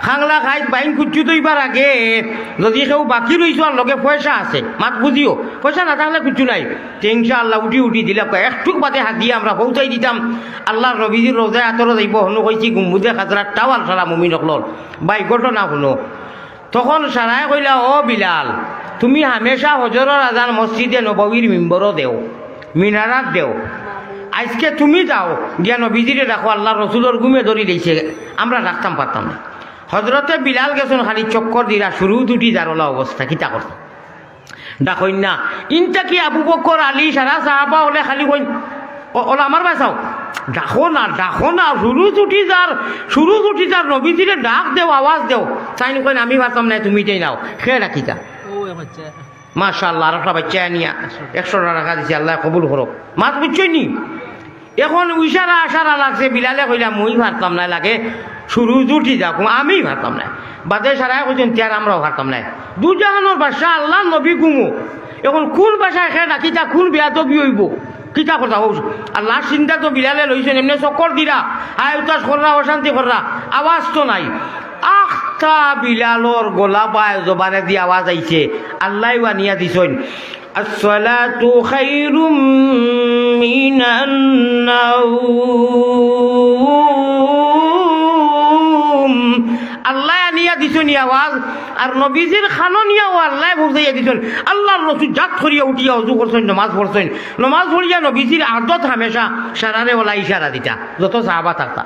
খাংলা খাইত বাইন কুচ্ছু দইবার আগে যদি কেউ বাকি রইছো আর লগে পয়সা আছে, মাত বুঝিও, পয়সা না থাকলে কুচ্ছু নাই। তে ইনশাআল্লাহ উঠি উঠি দিলা, কয় একটুক বাদে হাদিয়া আমরা পৌঁছাই দিতাম। আল্লাহর নবীজির রওজায় আতরো যাইবো, হনু কইছি গুম্বুজে খাজরার টাওয়াল সারা মুমিন অকলর। ভাই, ঘটনা হুনো। তখন সারায় কইলা, "ও বিলাল, তুমি হামেশা হজরর আজান মসজিদে নববীর মিম্বরো দেও, মিনারাত দেও। আইজকে তুমি যাও, গিয়া নবীজিরে ডাকো, আল্লাহর রসুলর ঘুমে ধরি লইছে, আমরা ডাকতাম পারতাম না।" হজরতে বিলাল গেছইন খালি চক্কর দিরা, শুরু দুটি যার ওলা অবস্থা, কিতা করতা? ডাকইন না। ইনতা কি আবু বকর, আলী, সারা সাহাবা অকলে খালি কইন, "ও, অলা আমার বায় চাও, ডাকো না, ডাকো না, শুরু ছুটি যার, শুরু ছুটি যার, নবীজিরে ডাক দেও, আওয়াজ দেও।" তাইন কইন, "আমি পারতাম নায়, তুমি তাই নাও, কে ডাকিতা?" ও, এ বাচ্চা। মাশাআল্লাহ, আর একটা বাচ্চা আনিয়া একশো টাকা দিছে, আল্লাহ কবুল করো। মাত বুঝছইন নি? এখন ইশারা আশারা লাগছে, বিলালে কইলা, "মুই পারতাম নায়, লাগে শুরু জুটি যাক, আমি পারতাম নায়।" বাদে সারায় কইছইন, "তে আর আমরাও পারতাম নায়।" দুজাহানর বাদশা আল্লাহর নবী ঘুমো। এখন কুন বাসায় কে ডাকিতা, কুন বেয়াদবি অইবো, কিতা কথা কও? আল্লাহর চিন্তা তো বিলালে লইছইন, এমনে চক্কর দিরা, হায় উতাস কররা, অশান্তি কররা, আওয়াজ তো নাই। আখতা বিলালর গলা বায় জবানেদি আওয়াজ আইছে, আল্লায় আনিয়া দিছইন। الصلاة خير من النوم। আল্লায় আনিয়া দিছইন নি আওয়াজ, আর নবীজির কানো নিয়াও আল্লায় পৌঁছাইয়া দিছইন। আল্লাহর রসুল জাত করিয়া উঠিয়া অজু করছইন, নমাজ পড়ছইন। নমাজ পড়িয়া নবীজির আদত হামেশা সারারে অলা ইশারা দিতা, যত সাহাবা থাকতা।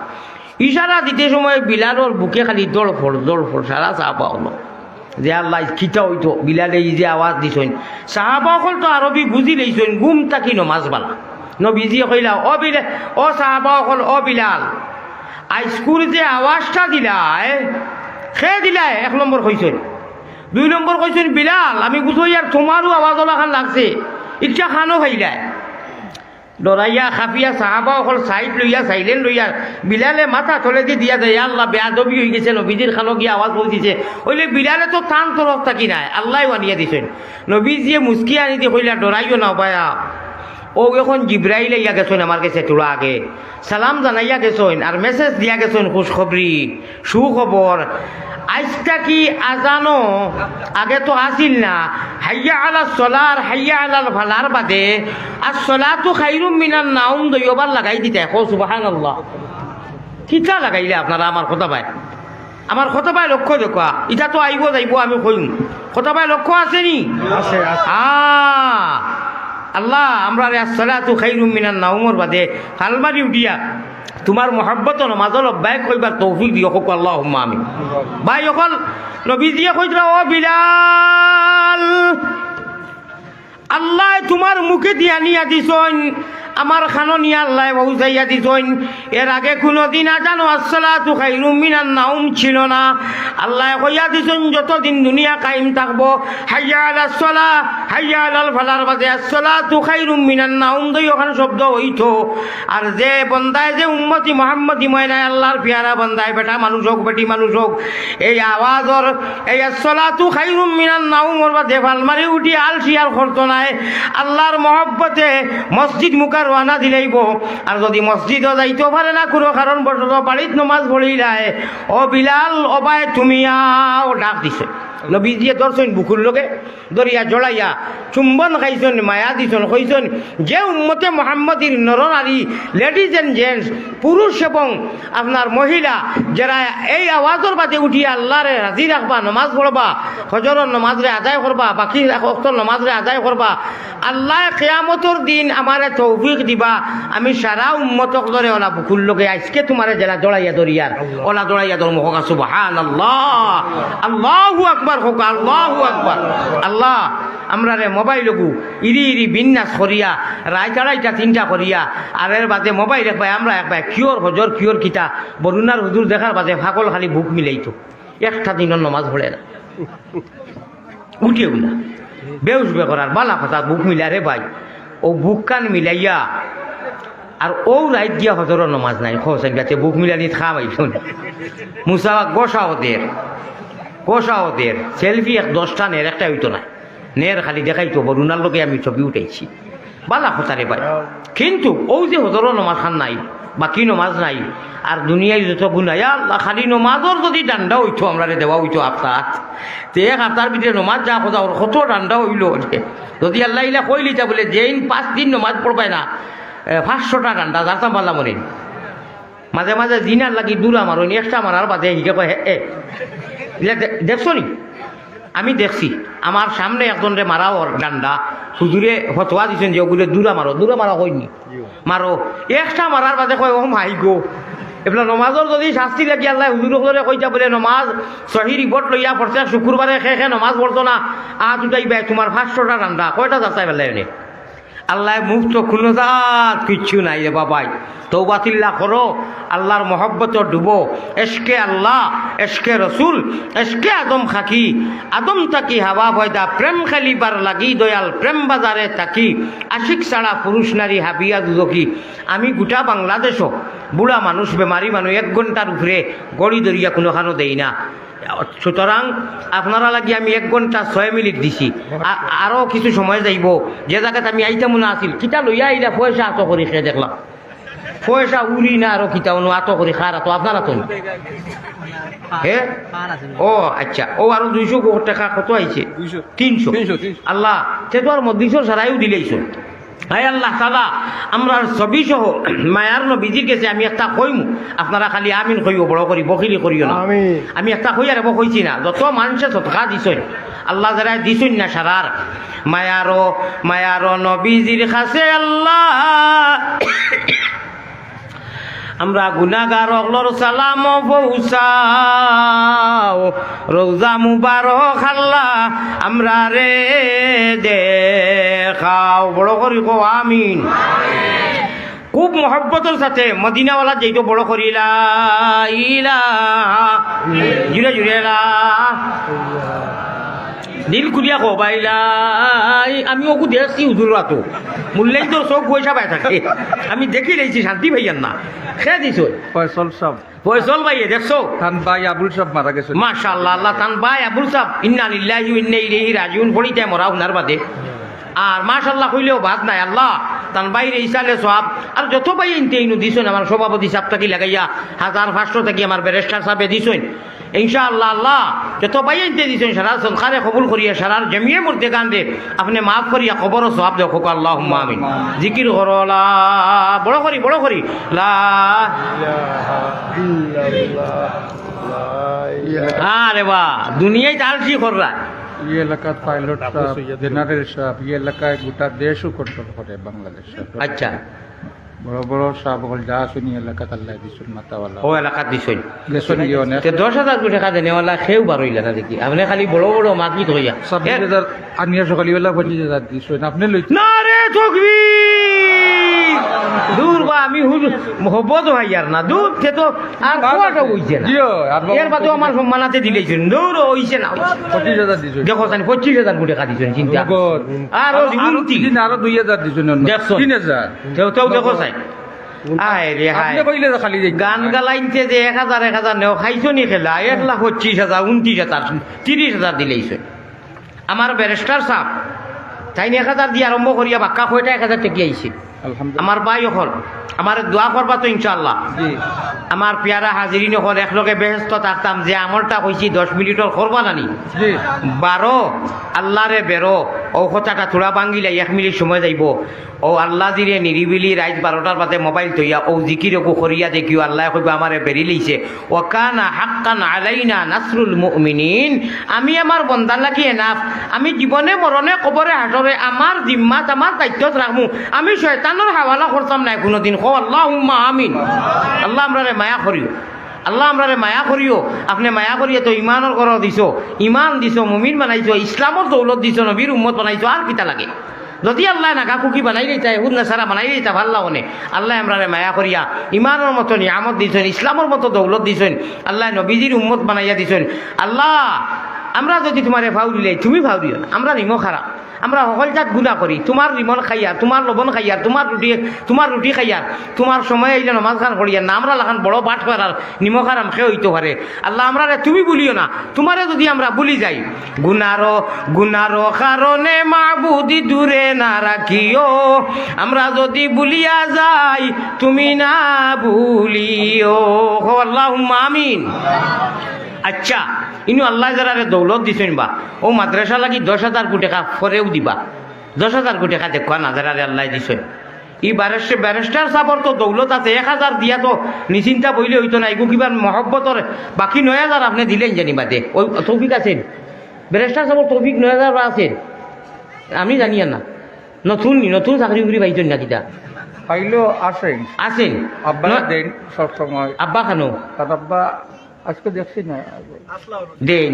ইশারা দিতে সময় বিলালর বুকে খালি দড়ফড়, দড়ফড়, সারা সাহাবা অকল। যে আল্লাহ, কিতা অইতো, বিলালে ই যে আওয়াজ দিছইন। সাহাবা অকল তো আরবি বুঝি লইছইন, ঘুম থাকি নমাজ বালা। নবীজিয়ে কইলা, "ও বিলা-, ও সাহাবা অকল, ও বিলাল, আইজকুর যে আওয়াজটা দিলায়, কে দিলায়?" এক নম্বর কইছইন। দুই নম্বর কইছইন, "বিলাল, আমি বুঝি আর তুমারও আওয়াজ অলাখান লাগছে, ইটা কানো পাইলায়।" ডরাইয়া, কাঁপিয়া সাহাবা অকল side লইয়া, silent লইয়া, বিলালে মাথা তলেদি দিয়া যায়, "ইয়া আল্লাহ, বেয়াদবি অইগেছে, নবীজির কানো গিয়া আওয়াজ পৌঁছিছে।" অইলে বিলালে তো তান তরফ থাকি নায়, আল্লায় আনিয়া দিছইন। নবীজিয়ে মুচকি হাসিদি কইলা, "ডরাইও না বায়া, অউ এখন জিব্রাইল আইয়া গেছইন আমার গেছে থুড়া আগে, সালাম জানাইয়া গেছইন, আর message দিয়া গেছইন খুশখবরি।" সুখবর, আইজ থাকি আজানো, আগে তো আছিল না, হাইয়া আলাস সলা আর হাইয়া আলাল ফালার বাদে আসসালাতু খাইরুম মিনান নাউম দুইবার লাগাই দিতা। কও সুবহানাল্লাহ। কিতা লাগাইলা আপনারা আমার কথা বায়? আমার কথা বায় লক্ষ্য দেখো, ইটা তো আইবো যাইবো, আমি কইমু। কথা বায় লক্ষ্য আছে নি? আছে, আছে। আ, আল্লাহ, আমরারে আসসালাতু খাইরুম মিনান নাউমর বাদে ফাল মারি উঠিয়া তুমার মহব্বত নমাজর অভ্যাস কইবার তৌফিক দিও, কউক্কা আল্লাহুম্মা আমিন। ভাই অকল, নবীজিয়ে কইতরা, "ও বিলাল, আল্লায় তুমার মুখেদি আনিয়া দিছইন, আমার কানো নিয়া আল্লায় পৌঁছাইয়া দিছইন।" এর আগে কুনুদিন আজানো আসসালাতু খাইরুম মিনান নাউম ছিল না। আল্লায় কইয়া দিছইন, যতদিন দুনিয়া কায়েম থাকবো, হাইয়া আলাস সলা, হাইয়া আলাল ফালার বাদে আসসালাতু খাইরুম মিনান নাউম দুইওখান শব্দ অইতো। আর যে বন্দায়, যে উম্মতি মুহাম্মদি ময়নায়, আল্লাহর পিয়ারা বন্দায়, বেটা মানুষ অউক, বেটি মানুষ অউক, এই আওয়াজর, এই আসসালাতু খাইরুম মিনান নাউমর বাদে ফাল মারি উঠি আলসি আর করতো নায়। আল্লাহর মহব্বতে মসজিদ মুকাররম রওয়ানা দিলাইবো। আর যুদি মসজিদো যাইতো পারে না কুনু কারণবশত, বাড়িত নমাজ পড়িলায়, "ও বিলাল, ও ভাই, তুমি আও," ডাক দিছে। নবীজিয়ে ধরছইন বুকুর লগে, ধরিয়া জড়াইয়া চুম্বন খাইছইন, মায়া দিছইন, কইছইন, "যে উম্মতে মুহাম্মদীর নরনারী, ladies and gents, পুরুষ এবং আপনার মহিলা, যেরা এই আওয়াজর বাদে উঠিয়া আল্লারে রাজি রাখবা, নমাজ পড়বা, ফজরর নমাজরে আদায় করবা, বাকি অক্তর নমাজরে আদায় করবা, আল্লায় কিয়ামতর দিন আমারে তৌফিক দিবা, আমি সারা উম্মত অকলরে অলা বুকুর লগে আইজকে তুমারে যেলা জড়াইয়া ধরিয়ার, অলা জড়াইয়া ধরমু।" কউক্কা সুবহানাল্লাহ, আল্লাহু আকবার কউক্কা, আল্লাহু আকবার। আল্লাহ, আমরারে মোবাইলগু ইরি ইরি বিন্যাস করিয়া, রাইত আড়াইটা তিনটা করিয়া, আর এর বাদে মোবাইল একবায় আমরা একবায় কিওর ফজর কিওর কিতা, বরুণার হুজুর দেখার বাদে পাগল খালি বুক মিলাইতো, একটা দিনও নমাজ পড়ে না। উঠেও না। বেউস বেকরার বালা কথা, বুক মিলা রে ভাই। অউ বুকখান মিলাইয়া, আর অউ রাইত গিয়া ফজরর নমাজ নাই। খোঁজ একবাতে বুক মিলানিত খাম আইতো না। মুসা গোসাও দের, গোসাও দের। সেলফি এক দশটা নের, একটা অইতো না। নের খালি দেখাইতো, বরুণার লগে আমি ছবি উঠাইছি। বালা কথা রে ভাই। কিন্তু অউ যে ফজরর নমাজ খান নাই, বাকি নমাজ নাই, আর দুনিয়ার যত গুনা, ইয়া আল্লাহ, খালি নমাজর যুদি ডান্ডা অইতো, আমরারে দেওয়া অইতো হাপ্তাত, তে এক হাপ্তার ভিতরে নমাজ যা খোঁজা অর কত ডান্ডা অইলো রে। যুদি আল্লায় ইলা কইলিতা বুলে, "যেইন পাঁচ দিন নমাজ পড়বায় না, এ, পাঁচশোটা ডান্ডা", যারতাম পারলাম মনে। মাঝে মাঝে জিনার লাগি দুরা মারইন, একটা মারার বাদে হিগে কয়, "হে, এ।" ইলা দে-, দেখছো নি? আমি দেখছি, আমার সামনে একজনরে মারা অর ডান্ডা, হুজুরে ফতোয়া দিছইন যে অগুরে দুরা মারো, দুরা মারা কইন নি? মারো। একটা মারার বাদে কয়, "ও মাই গো।" এবলা নমাজর যুদি শাস্তি লাগি আল্লায় হুজুর অকলরে কইতা বুলে, "নমাজ সহি রিপোর্ট লইয়া পড়ছে, শুক্রবারে খে খে নমাজ পড়তো না, আত উঠাইবায়, তুমার পাঁচশোটা ডান্ডা।" কয়টা যাচাই পারলায় নে? আল্লায় মুফতো কুনু জাত কিচ্ছু নাই রে বাবাই। তওবা তিল্লা করো, আল্লার মহব্বতো ডুবো। এশকে আল্লাহ, এশকে রসুল, এশকে আদম খাকি, আদম থাকি হাওয়া পয়দা, প্রেম খেলিবার লাগি দয়াল, প্রেম বাজারে থাকি, আশিক ছাড়া পুরুষ নারী হাবিয়া দুদকি। আমি গোটা বাংলাদেশো বুড়া মানুষ, বেমারি মানুষ, এক ঘন্টার উপরে ঘড়ি ধরিয়া কুনুখানো দেই না। সুতরাং আপনারা লাগি আমি এক ঘন্টা ছয় মিনিট দিছি, আ-, আরো কিছু সময় যাইবো। যে জাগাত আমি আইতাম না আছিল, কিতা লইয়া আইলা, পয়সা আতো করি খে দেখলাম, পয়সা উড়ি না আরো কিতা অনো আতো করি খার আতো, আপনারা তো নি। হে? ও আচ্ছা, অউ আরো দুইশো টেকা কত আইছে? দুইশো। তিনশো। তিনশো, তিনশো। আল্লাহ, তে তো আর মজলিসর সারাইও দিলাইছো। হায় আল্লাহ তাআলা, আমরার ছবি সহ মায়ার নবীজির গেছে আমি একটা কইমু, আপনারা খালি আমিন কইও, বড় করি, বখিলি করিও না। আমিন। আমি একটা কইয়ার এবো কইছি না, যত মানষে সদকা দিছইন, আল্লাহ যারা দিছইন না সারার, মায়ারো, মায়ারো নবীজির কাছে আল্লাহ, আমরা গুনাগার অকলর সালাম পৌঁছাও, রওজা মুবারক আল্লাহ আমরারে দেখাও। বড় করি কও আমিন। খুব মহব্বতর সাথে মদিনাওয়ালা যেহেতু বড় করি লা ইলাহা, জুরে জুরে লা। দিল খুলিয়া কও ভাই লা, আমি অগু দেখছি হুজুর আতো। মুল্লাই তোর চোখ পয়সা পায় থাকে। আমি দেখি রইছি শান্তি ভাইয়ার না। খে দিছইন। ফয়সল সাব। ফয়সল ভাইয়ে, দেখছো? তান ভাই আবুল সাব মারা গেছইন। মাশাআল্লাহ, আল্লাহ, তান ভাই আবুল সাব, ইন্না লিল্লাহি ওয়া ইন্না ইলাইহি রাজিউন, পড়িতে মরা হুনার বাদে। আর মাশাআল্লাহ কইলেও বাদ নাই, আল্লাহ, তান ভাইরে ইসালে সওয়াব। আর যত ভাইয়াইন্তে ইনো দিছইন, আমার সভাপতি সাব থাকি লাগাইয়া, হাজার পাঁচশো থাকি আমার ব্যারিস্টার সাবে দিছইন। ইনশাআল্লাহ, আল্লাহ, যত ভাইয়াইন্তে দিছইন, সারার সদকারে কবুল করিয়া, সারার জমিয়ে মুর্দেগানরে আপনে মাফ করিয়া কবরো সওয়াব দেও, কউক্কা আল্লাহুম্মা আমিন। জিকির করো লা, বড় করি, বড় করি, লা। ইলাহা ইল্লাল্লাহ। আরে বাহ, দুনিয়াত আর কি কররা? ই এলাকাত পাইলট সাব, জেনারেল সাব, ই এলাকায় গোটা দেশও কন্ট্রোল করে বাংলাদেশ সরকার। আচ্ছা। বড় বড় সাব অকল যা আছইন ই এলাকাত আল্লায় দিছইন মাথাওয়ালা। ও এলাকাত দিছইন। গেছইন গিয়া অনেক। তে দশ হাজার কোটি টেকা দেনেওয়ালা কেউ বার অইলা না দেখি। আপনে খালি বড় বড় মার্কেট অইয়া। ছাব্বিশ হাজার আনিয়া সকালবেলা পঁচিশ হাজার দিছইন। আপনে লইছইন। নারে তাকবীর! দূর বা আমি হুজুর মহব্বত অইয়ার না। দূর, তে তো আর কোয়াটা অইছে না। জিও, আর বাবু এর বাদেও আমার সম্মান আছে দিলাইছইন। দূর, অইছে না। পঁচিশ হাজার দিছইন। দেখো, জানি পঁচিশ হাজার কোটি টেকা দিছইন, চিন্তা। নগদ। আর ও আরো, আরো উনত্রিশ। দিন আরো দুই হাজার দিছইন অন্য। দেখছো? তিন হাজার। তেও, তেও দেখো চাই। আয় রে হায়। আপনে কইলে তো খালি দেখি। গান গালাইন্তে যে এক হাজার, এক হাজার নেও, খাইছো নি খেলা, এক লাখ পঁচিশ হাজার, উনত্রিশ হাজার, তিরিশ হাজার দিলাইছে। আমার ব্যারিস্টার সাব, তাইন এক হাজার দিয়া আরম্ভ করিয়া বাক্কা কয়টা এক হাজার টেকি আইছে। আলহামদুলিল্লাহ। আমার ভাই অকল, আমারে দোয়া করবা তো ইনশাআল্লাহ। জি। আমার পিয়ারা হাজিরিন অকল, একলগে বেহেস্ত থাকতাম, যে আমলটা কইছি দশ মিনিটর করবা নানি? জি। বারো, আল্লাহরে বেরো, অউ কথাটা থুড়া ভাঙ্গিলাই, এক মিনিট সময় যাইবো। অউ আল্লাহ জিরে নিরিবিলি রাইত বারোটার বাদে মোবাইল থইয়া অউ জিকির অগু করিয়া দেখিও, আল্লায় কইবা আমারে বেরি লইছে। ওয়া কানা হাক্কান আলাইনা নাসরুল মুমিনিন, আমি আমার বন্দার লাগি এনাফ। আমি জীবনে মরণে কবরে হাশরে আমার জিম্মাত, আমার দায়িত্বত রাখমু। আমি শয়তানর হাওয়ালা করতাম নায় কুনুদিন। কও আল্লাহুম্মা আমিন। আল্লাহ আমরারে মায়া করিও, আল্লাহ আমরারে মায়া করিও। আপনে মায়া করিয়া তো ইমানর ঘরো দিছো, ইমান দিছো, মুমিন বানাইছো, ইসলামর দৌলত দিছো, নবীর উম্মত বানাইছো, আর কিতা লাগে? যদি আল্লায় নাগা কুকি বানাইলিতা, ইহুদ নাসারা বানাইলিতা, ভালা অনে। আল্লায় আমরারে মায়া করিয়া ইমানর মতো নিয়ামত দিছইন, ইসলামর মতো দৌলত দিছইন, আল্লায় নবীজির উম্মত বানাইয়া দিছইন। আল্লাহ, আমরা যদি তুমারে ফাউ দিলাই, তুমি ফাউ দিও না। আমরা নিমক হারাম, আমরা হকল জাত গুনা করি। তুমার রিমন খাইয়ার, তুমার লবণ খাইয়ার, তুমার রুটি, তুমার রুটি খাইয়ার, তুমার সময় আইলে নমাজ খান পড়িয়ার না, আমরা লাখান বড় বাটপার আর নিমক হারাম কে অইতো পারে? আল্লাহ, আমরারে তুমি ভুলিও না। তুমারে যদি আমরা ভুলি যাই, গুনারো, গুনারো কারণে মাবুদ দূরে না রাখিও, আমরা যদি ভুলিয়া যাই, তুমি না ভুলিও। কও আল্লাহুম্মা আমিন। আচ্ছা, ইনো আল্লায় যারারে দৌলত দিছইন বা, অউ মাদ্রাসা লাগি দশ হাজার কোটি টেকা পরেউ দিবা, দশ হাজার কোটি টেকা দেখবা না যারারে আল্লায় দিছইন। ই ব্যারিস্ট-, ব্যারিস্টার সাবর তো দৌলত আছে, এক হাজার দিয়া তো নিশ্চিন্তা বইলে অইতো না, ইগু কিবা মহব্বতর বাকি নয় হাজার আপনে দিলাইন জানি বাদে। অউ তৌফিক আছেন, ব্যারিস্টার সাবর তৌফিক নয় হাজার আছেন, আমি জানি আর না। নতুন নি, নতুন চাকরি উকরি পাইছইন না কিতা? পাইলেও আছেন। আছেন? আব্বায় না। দেন সব সময়। আব্বা খানো? তার আব্বা আজকে দেখছি না। দেইন।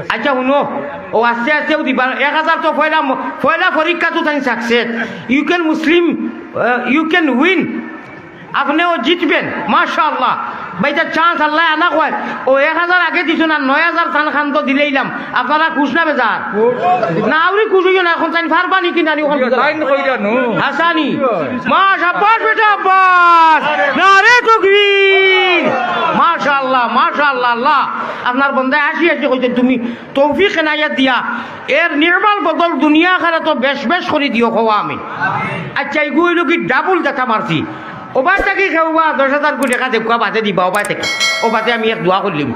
আচ্ছা, হুনো, অউ আস্তে আস্তে অউ দিবা। এক হাজার তো পয়লা ম-, পয়লা পরীক্ষা তো তাইন success। You can Muslim, ah, you can win। আপনে অউ জিতবেন, মাশাআল্লাহ। ভাই, তার chance আল্লায় আনা কয়। অউ এক হাজার আগে দিছইন না, নয় হাজার তান খান তো দিলাইলাম। আপনারা খুশ না বেজার? খুশ। না, আউরি খুশ অইও না, অখন তাইন পারবা নি কি না নি অখন বুঝা যায়। তাইন কইরা নু। হাসানি। মা, শাবাশ বেটা, আব্বাস। নারে তকবীর। মাশাআল্লাহ, মাশাআল্লাহ, আল্লাহ। আপনার বন্দায় হাসি হাসি কইছইন, তুমি তৌফিক এনায়েত দিয়া এর নির্মল বদল দুনিয়া আখেরাতো বেশ বেশ করি দিও, কও আমিন। আচ্ছা, ইগু অইলো কি ডাবল দেখা মারছি। অবায় থাকি কেউবা দশ হাজার কোটি টেকা দেখবা বাদে দিবা, অবায় থাকি। অবাদে আমি এক দোয়া করলিমু।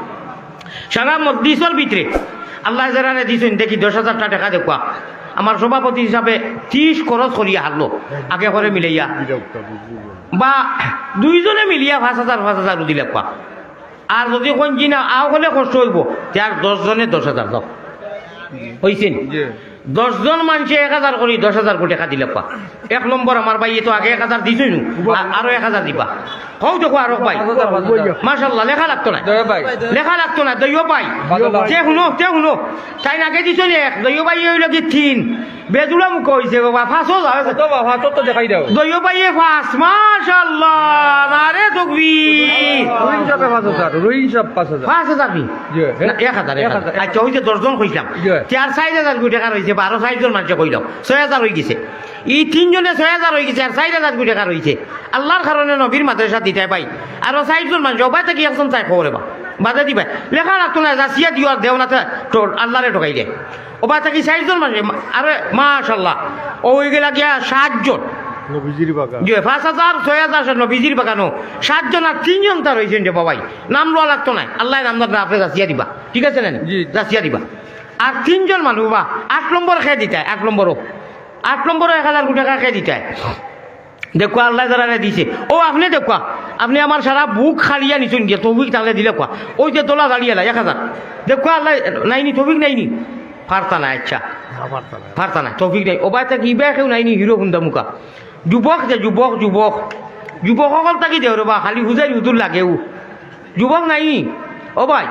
সারা মজলিসর ভিতরে আল্লায় যারারে দিছইন, দেখি দশ হাজারটা টেকা দেখবা। আমার সভাপতি হিসাবে ত্রিশ খরচ করিয়া হারলো, আগে করে মিলাইয়া। বা দুইজনে মিলিয়া পাঁচ হাজার, পাঁচ হাজার দিলাউক্কা। আর যদি কইন জি না, আও অকলে কষ্ট অইবো, তে আর দশ জনে দশ হাজার দেও। অইছে নি? জি। দশ জন মানষে এক হাজার করি, দশ হাজার কোটি টেকা দিলাউক্কা। এক নম্বর আমার ভাইয়ে তো আগে এক হাজার দিছইন নু, আ-, আরো এক হাজার দিবা। কও দেখো আরো ভাই। পাঁচ হাজার, পাঁচ হাজার। মাশাআল্লাহ, লেখা লাগতো না। দয় ভাই। লেখা লাগতো না, দয় ভাই। ভালো লাগতো। তে হুনো, তে হুনো। তাইন আগে দিছইন এক, দয় ভাই অইলো কি তিন। বেজুড়া মুখ অইছে বাবা, পাঁচ হাজার। কত বাবা, পাঁচ তো দেখাই দাও। দয় ভাইয়ে পাঁচ, মাশাআল্লাহ, নারে তকবীর। রুইন সাবে পাঁচ হাজার, রুইন সাব পাঁচ হাজার। পাঁচ হাজার নি? জি, না, এক হাজার, এক হাজার। এক হাজার। আচ্ছা, অউ যে দশ জন কইছলাম। জি। তে আর চাইর হাজার কোটি টেকা রইছে, বারো চাইর জন মানষে কইলাম, ছয় হাজার অইগেছে। ই তিনজনে ছয় হাজার অইগেছে, আর চাইর হাজার কোটি টেকা রইছে। আল্লার কারণে নবীর মাদ্রাসা দিতায় ভাই। আরো চাইর জন মানষে, অবায় থাকি একজন চাই খবরে বা। বাদে দিবায়। লেখা লাগতো না, যাচিয়া দিও আর দেও না, তে তো আল্লারে ঠকাইলে। অবায় থাকি চাইর জন মানষে, মা-, আরে মাশাআল্লাহ। অউ অইগেলা গিয়া সাত জন। নবীজির বাগান। জি, পাঁচ হাজার, ছয় হাজার সে নবীজির বাগানো। সাত জন আর তিনজন তার অইছইন রে বাবাই। নাম লওয়া লাগতো নায়। আল্লায় নাম ধরবে, আপনে যাচিয়া দিবা। ঠিক আছে না নি? জি। যাচিয়া দিবা। আর তিনজন মানুষ বা, আট নম্বর কে দিতায়, আট নম্বরও। আট নম্বরও এক হাজার কোটি টেকা কে দিতায়। দেখো আল্লায় যারারে দিছে। অউ আপনে দেখো, আপনে আমার সারা বুক খালিয়া নিছইন গিয়া, তৌফিক থাকলে দিলাউক্কা। অউ যে দলা দাঁড়িয়ে আলা, এক হাজার। দেখো আল্লায়, নাইনি, তৌফিক নাইনি। পারতা না, আচ্ছা। না, পারতা না। পারতা না, তৌফিক নাই। অবায় থাকি ইবায় কেউ নাইনি, হিরো হুন্দা মুখা। যুবক যে যুবক, যুবক। যুবক অকল থাকি দেও রে বা, খালি হুজাইর হুজুর লাগেউ। যুবক নাইনি। ও ভাই,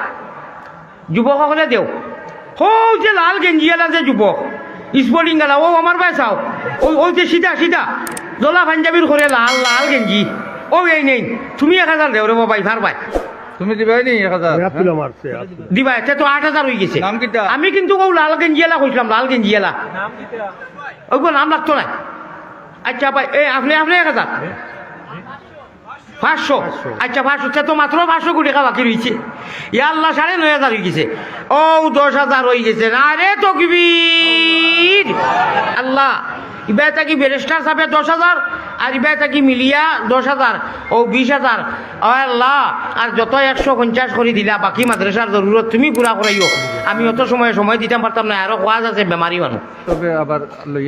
যুবক অকলে দেও। হউ যে লাল গেঞ্জিআলা যে যুবক, স্পোর্টিংআলা, অউ আমার বায় চাও। অউ, অউ যে সিধা, সিধা। দলা পাঞ্জাবির ঘরে লাল, লাল গেঞ্জি। অউ এই নেইন। তুমি এক হাজার দেও রে বা ভাই, পারবায়। তুমি দিবায় নি এক হাজার? দিবায়, তে তো আট হাজার অইগেছে। নাম কিতা? আমি কিন্তু অউ লাল গেঞ্জিআলা কইছলাম, লাল গেঞ্জিআলা। অউ গো নাম লাগতো নায়। আচ্ছা ভাই, এ, আপনে, আপনে এক হাজার। পাঁচশো। পাঁচশো। আচ্ছা, পাঁচশো, তে তো মাত্র পাঁচশো কোটি টেকা বাকি রইছে। ইয়া আল্লাহ, সাড়ে নয় হাজার অইগেছে। অউ দশ হাজার অইগেছে। নারে তকবীর। আল্লাহ, ইবায় থাকি ব্যারিস্টার সাবে দশ হাজার, আর ইবায় থাকি মিলিয়া দশ হাজার, ও বিশ হাজার, ও আল্লাহ, আর যত একশো পঞ্চাশ করি দিলা, বাকি মাদ্রাসার জরুরত তুমি পুরা করাইও। আমি অত সময়, সময় দিতাম পারতাম না, আরো ওয়াজ আছে, বেমারি মানুষ। তবে আবার লইয়া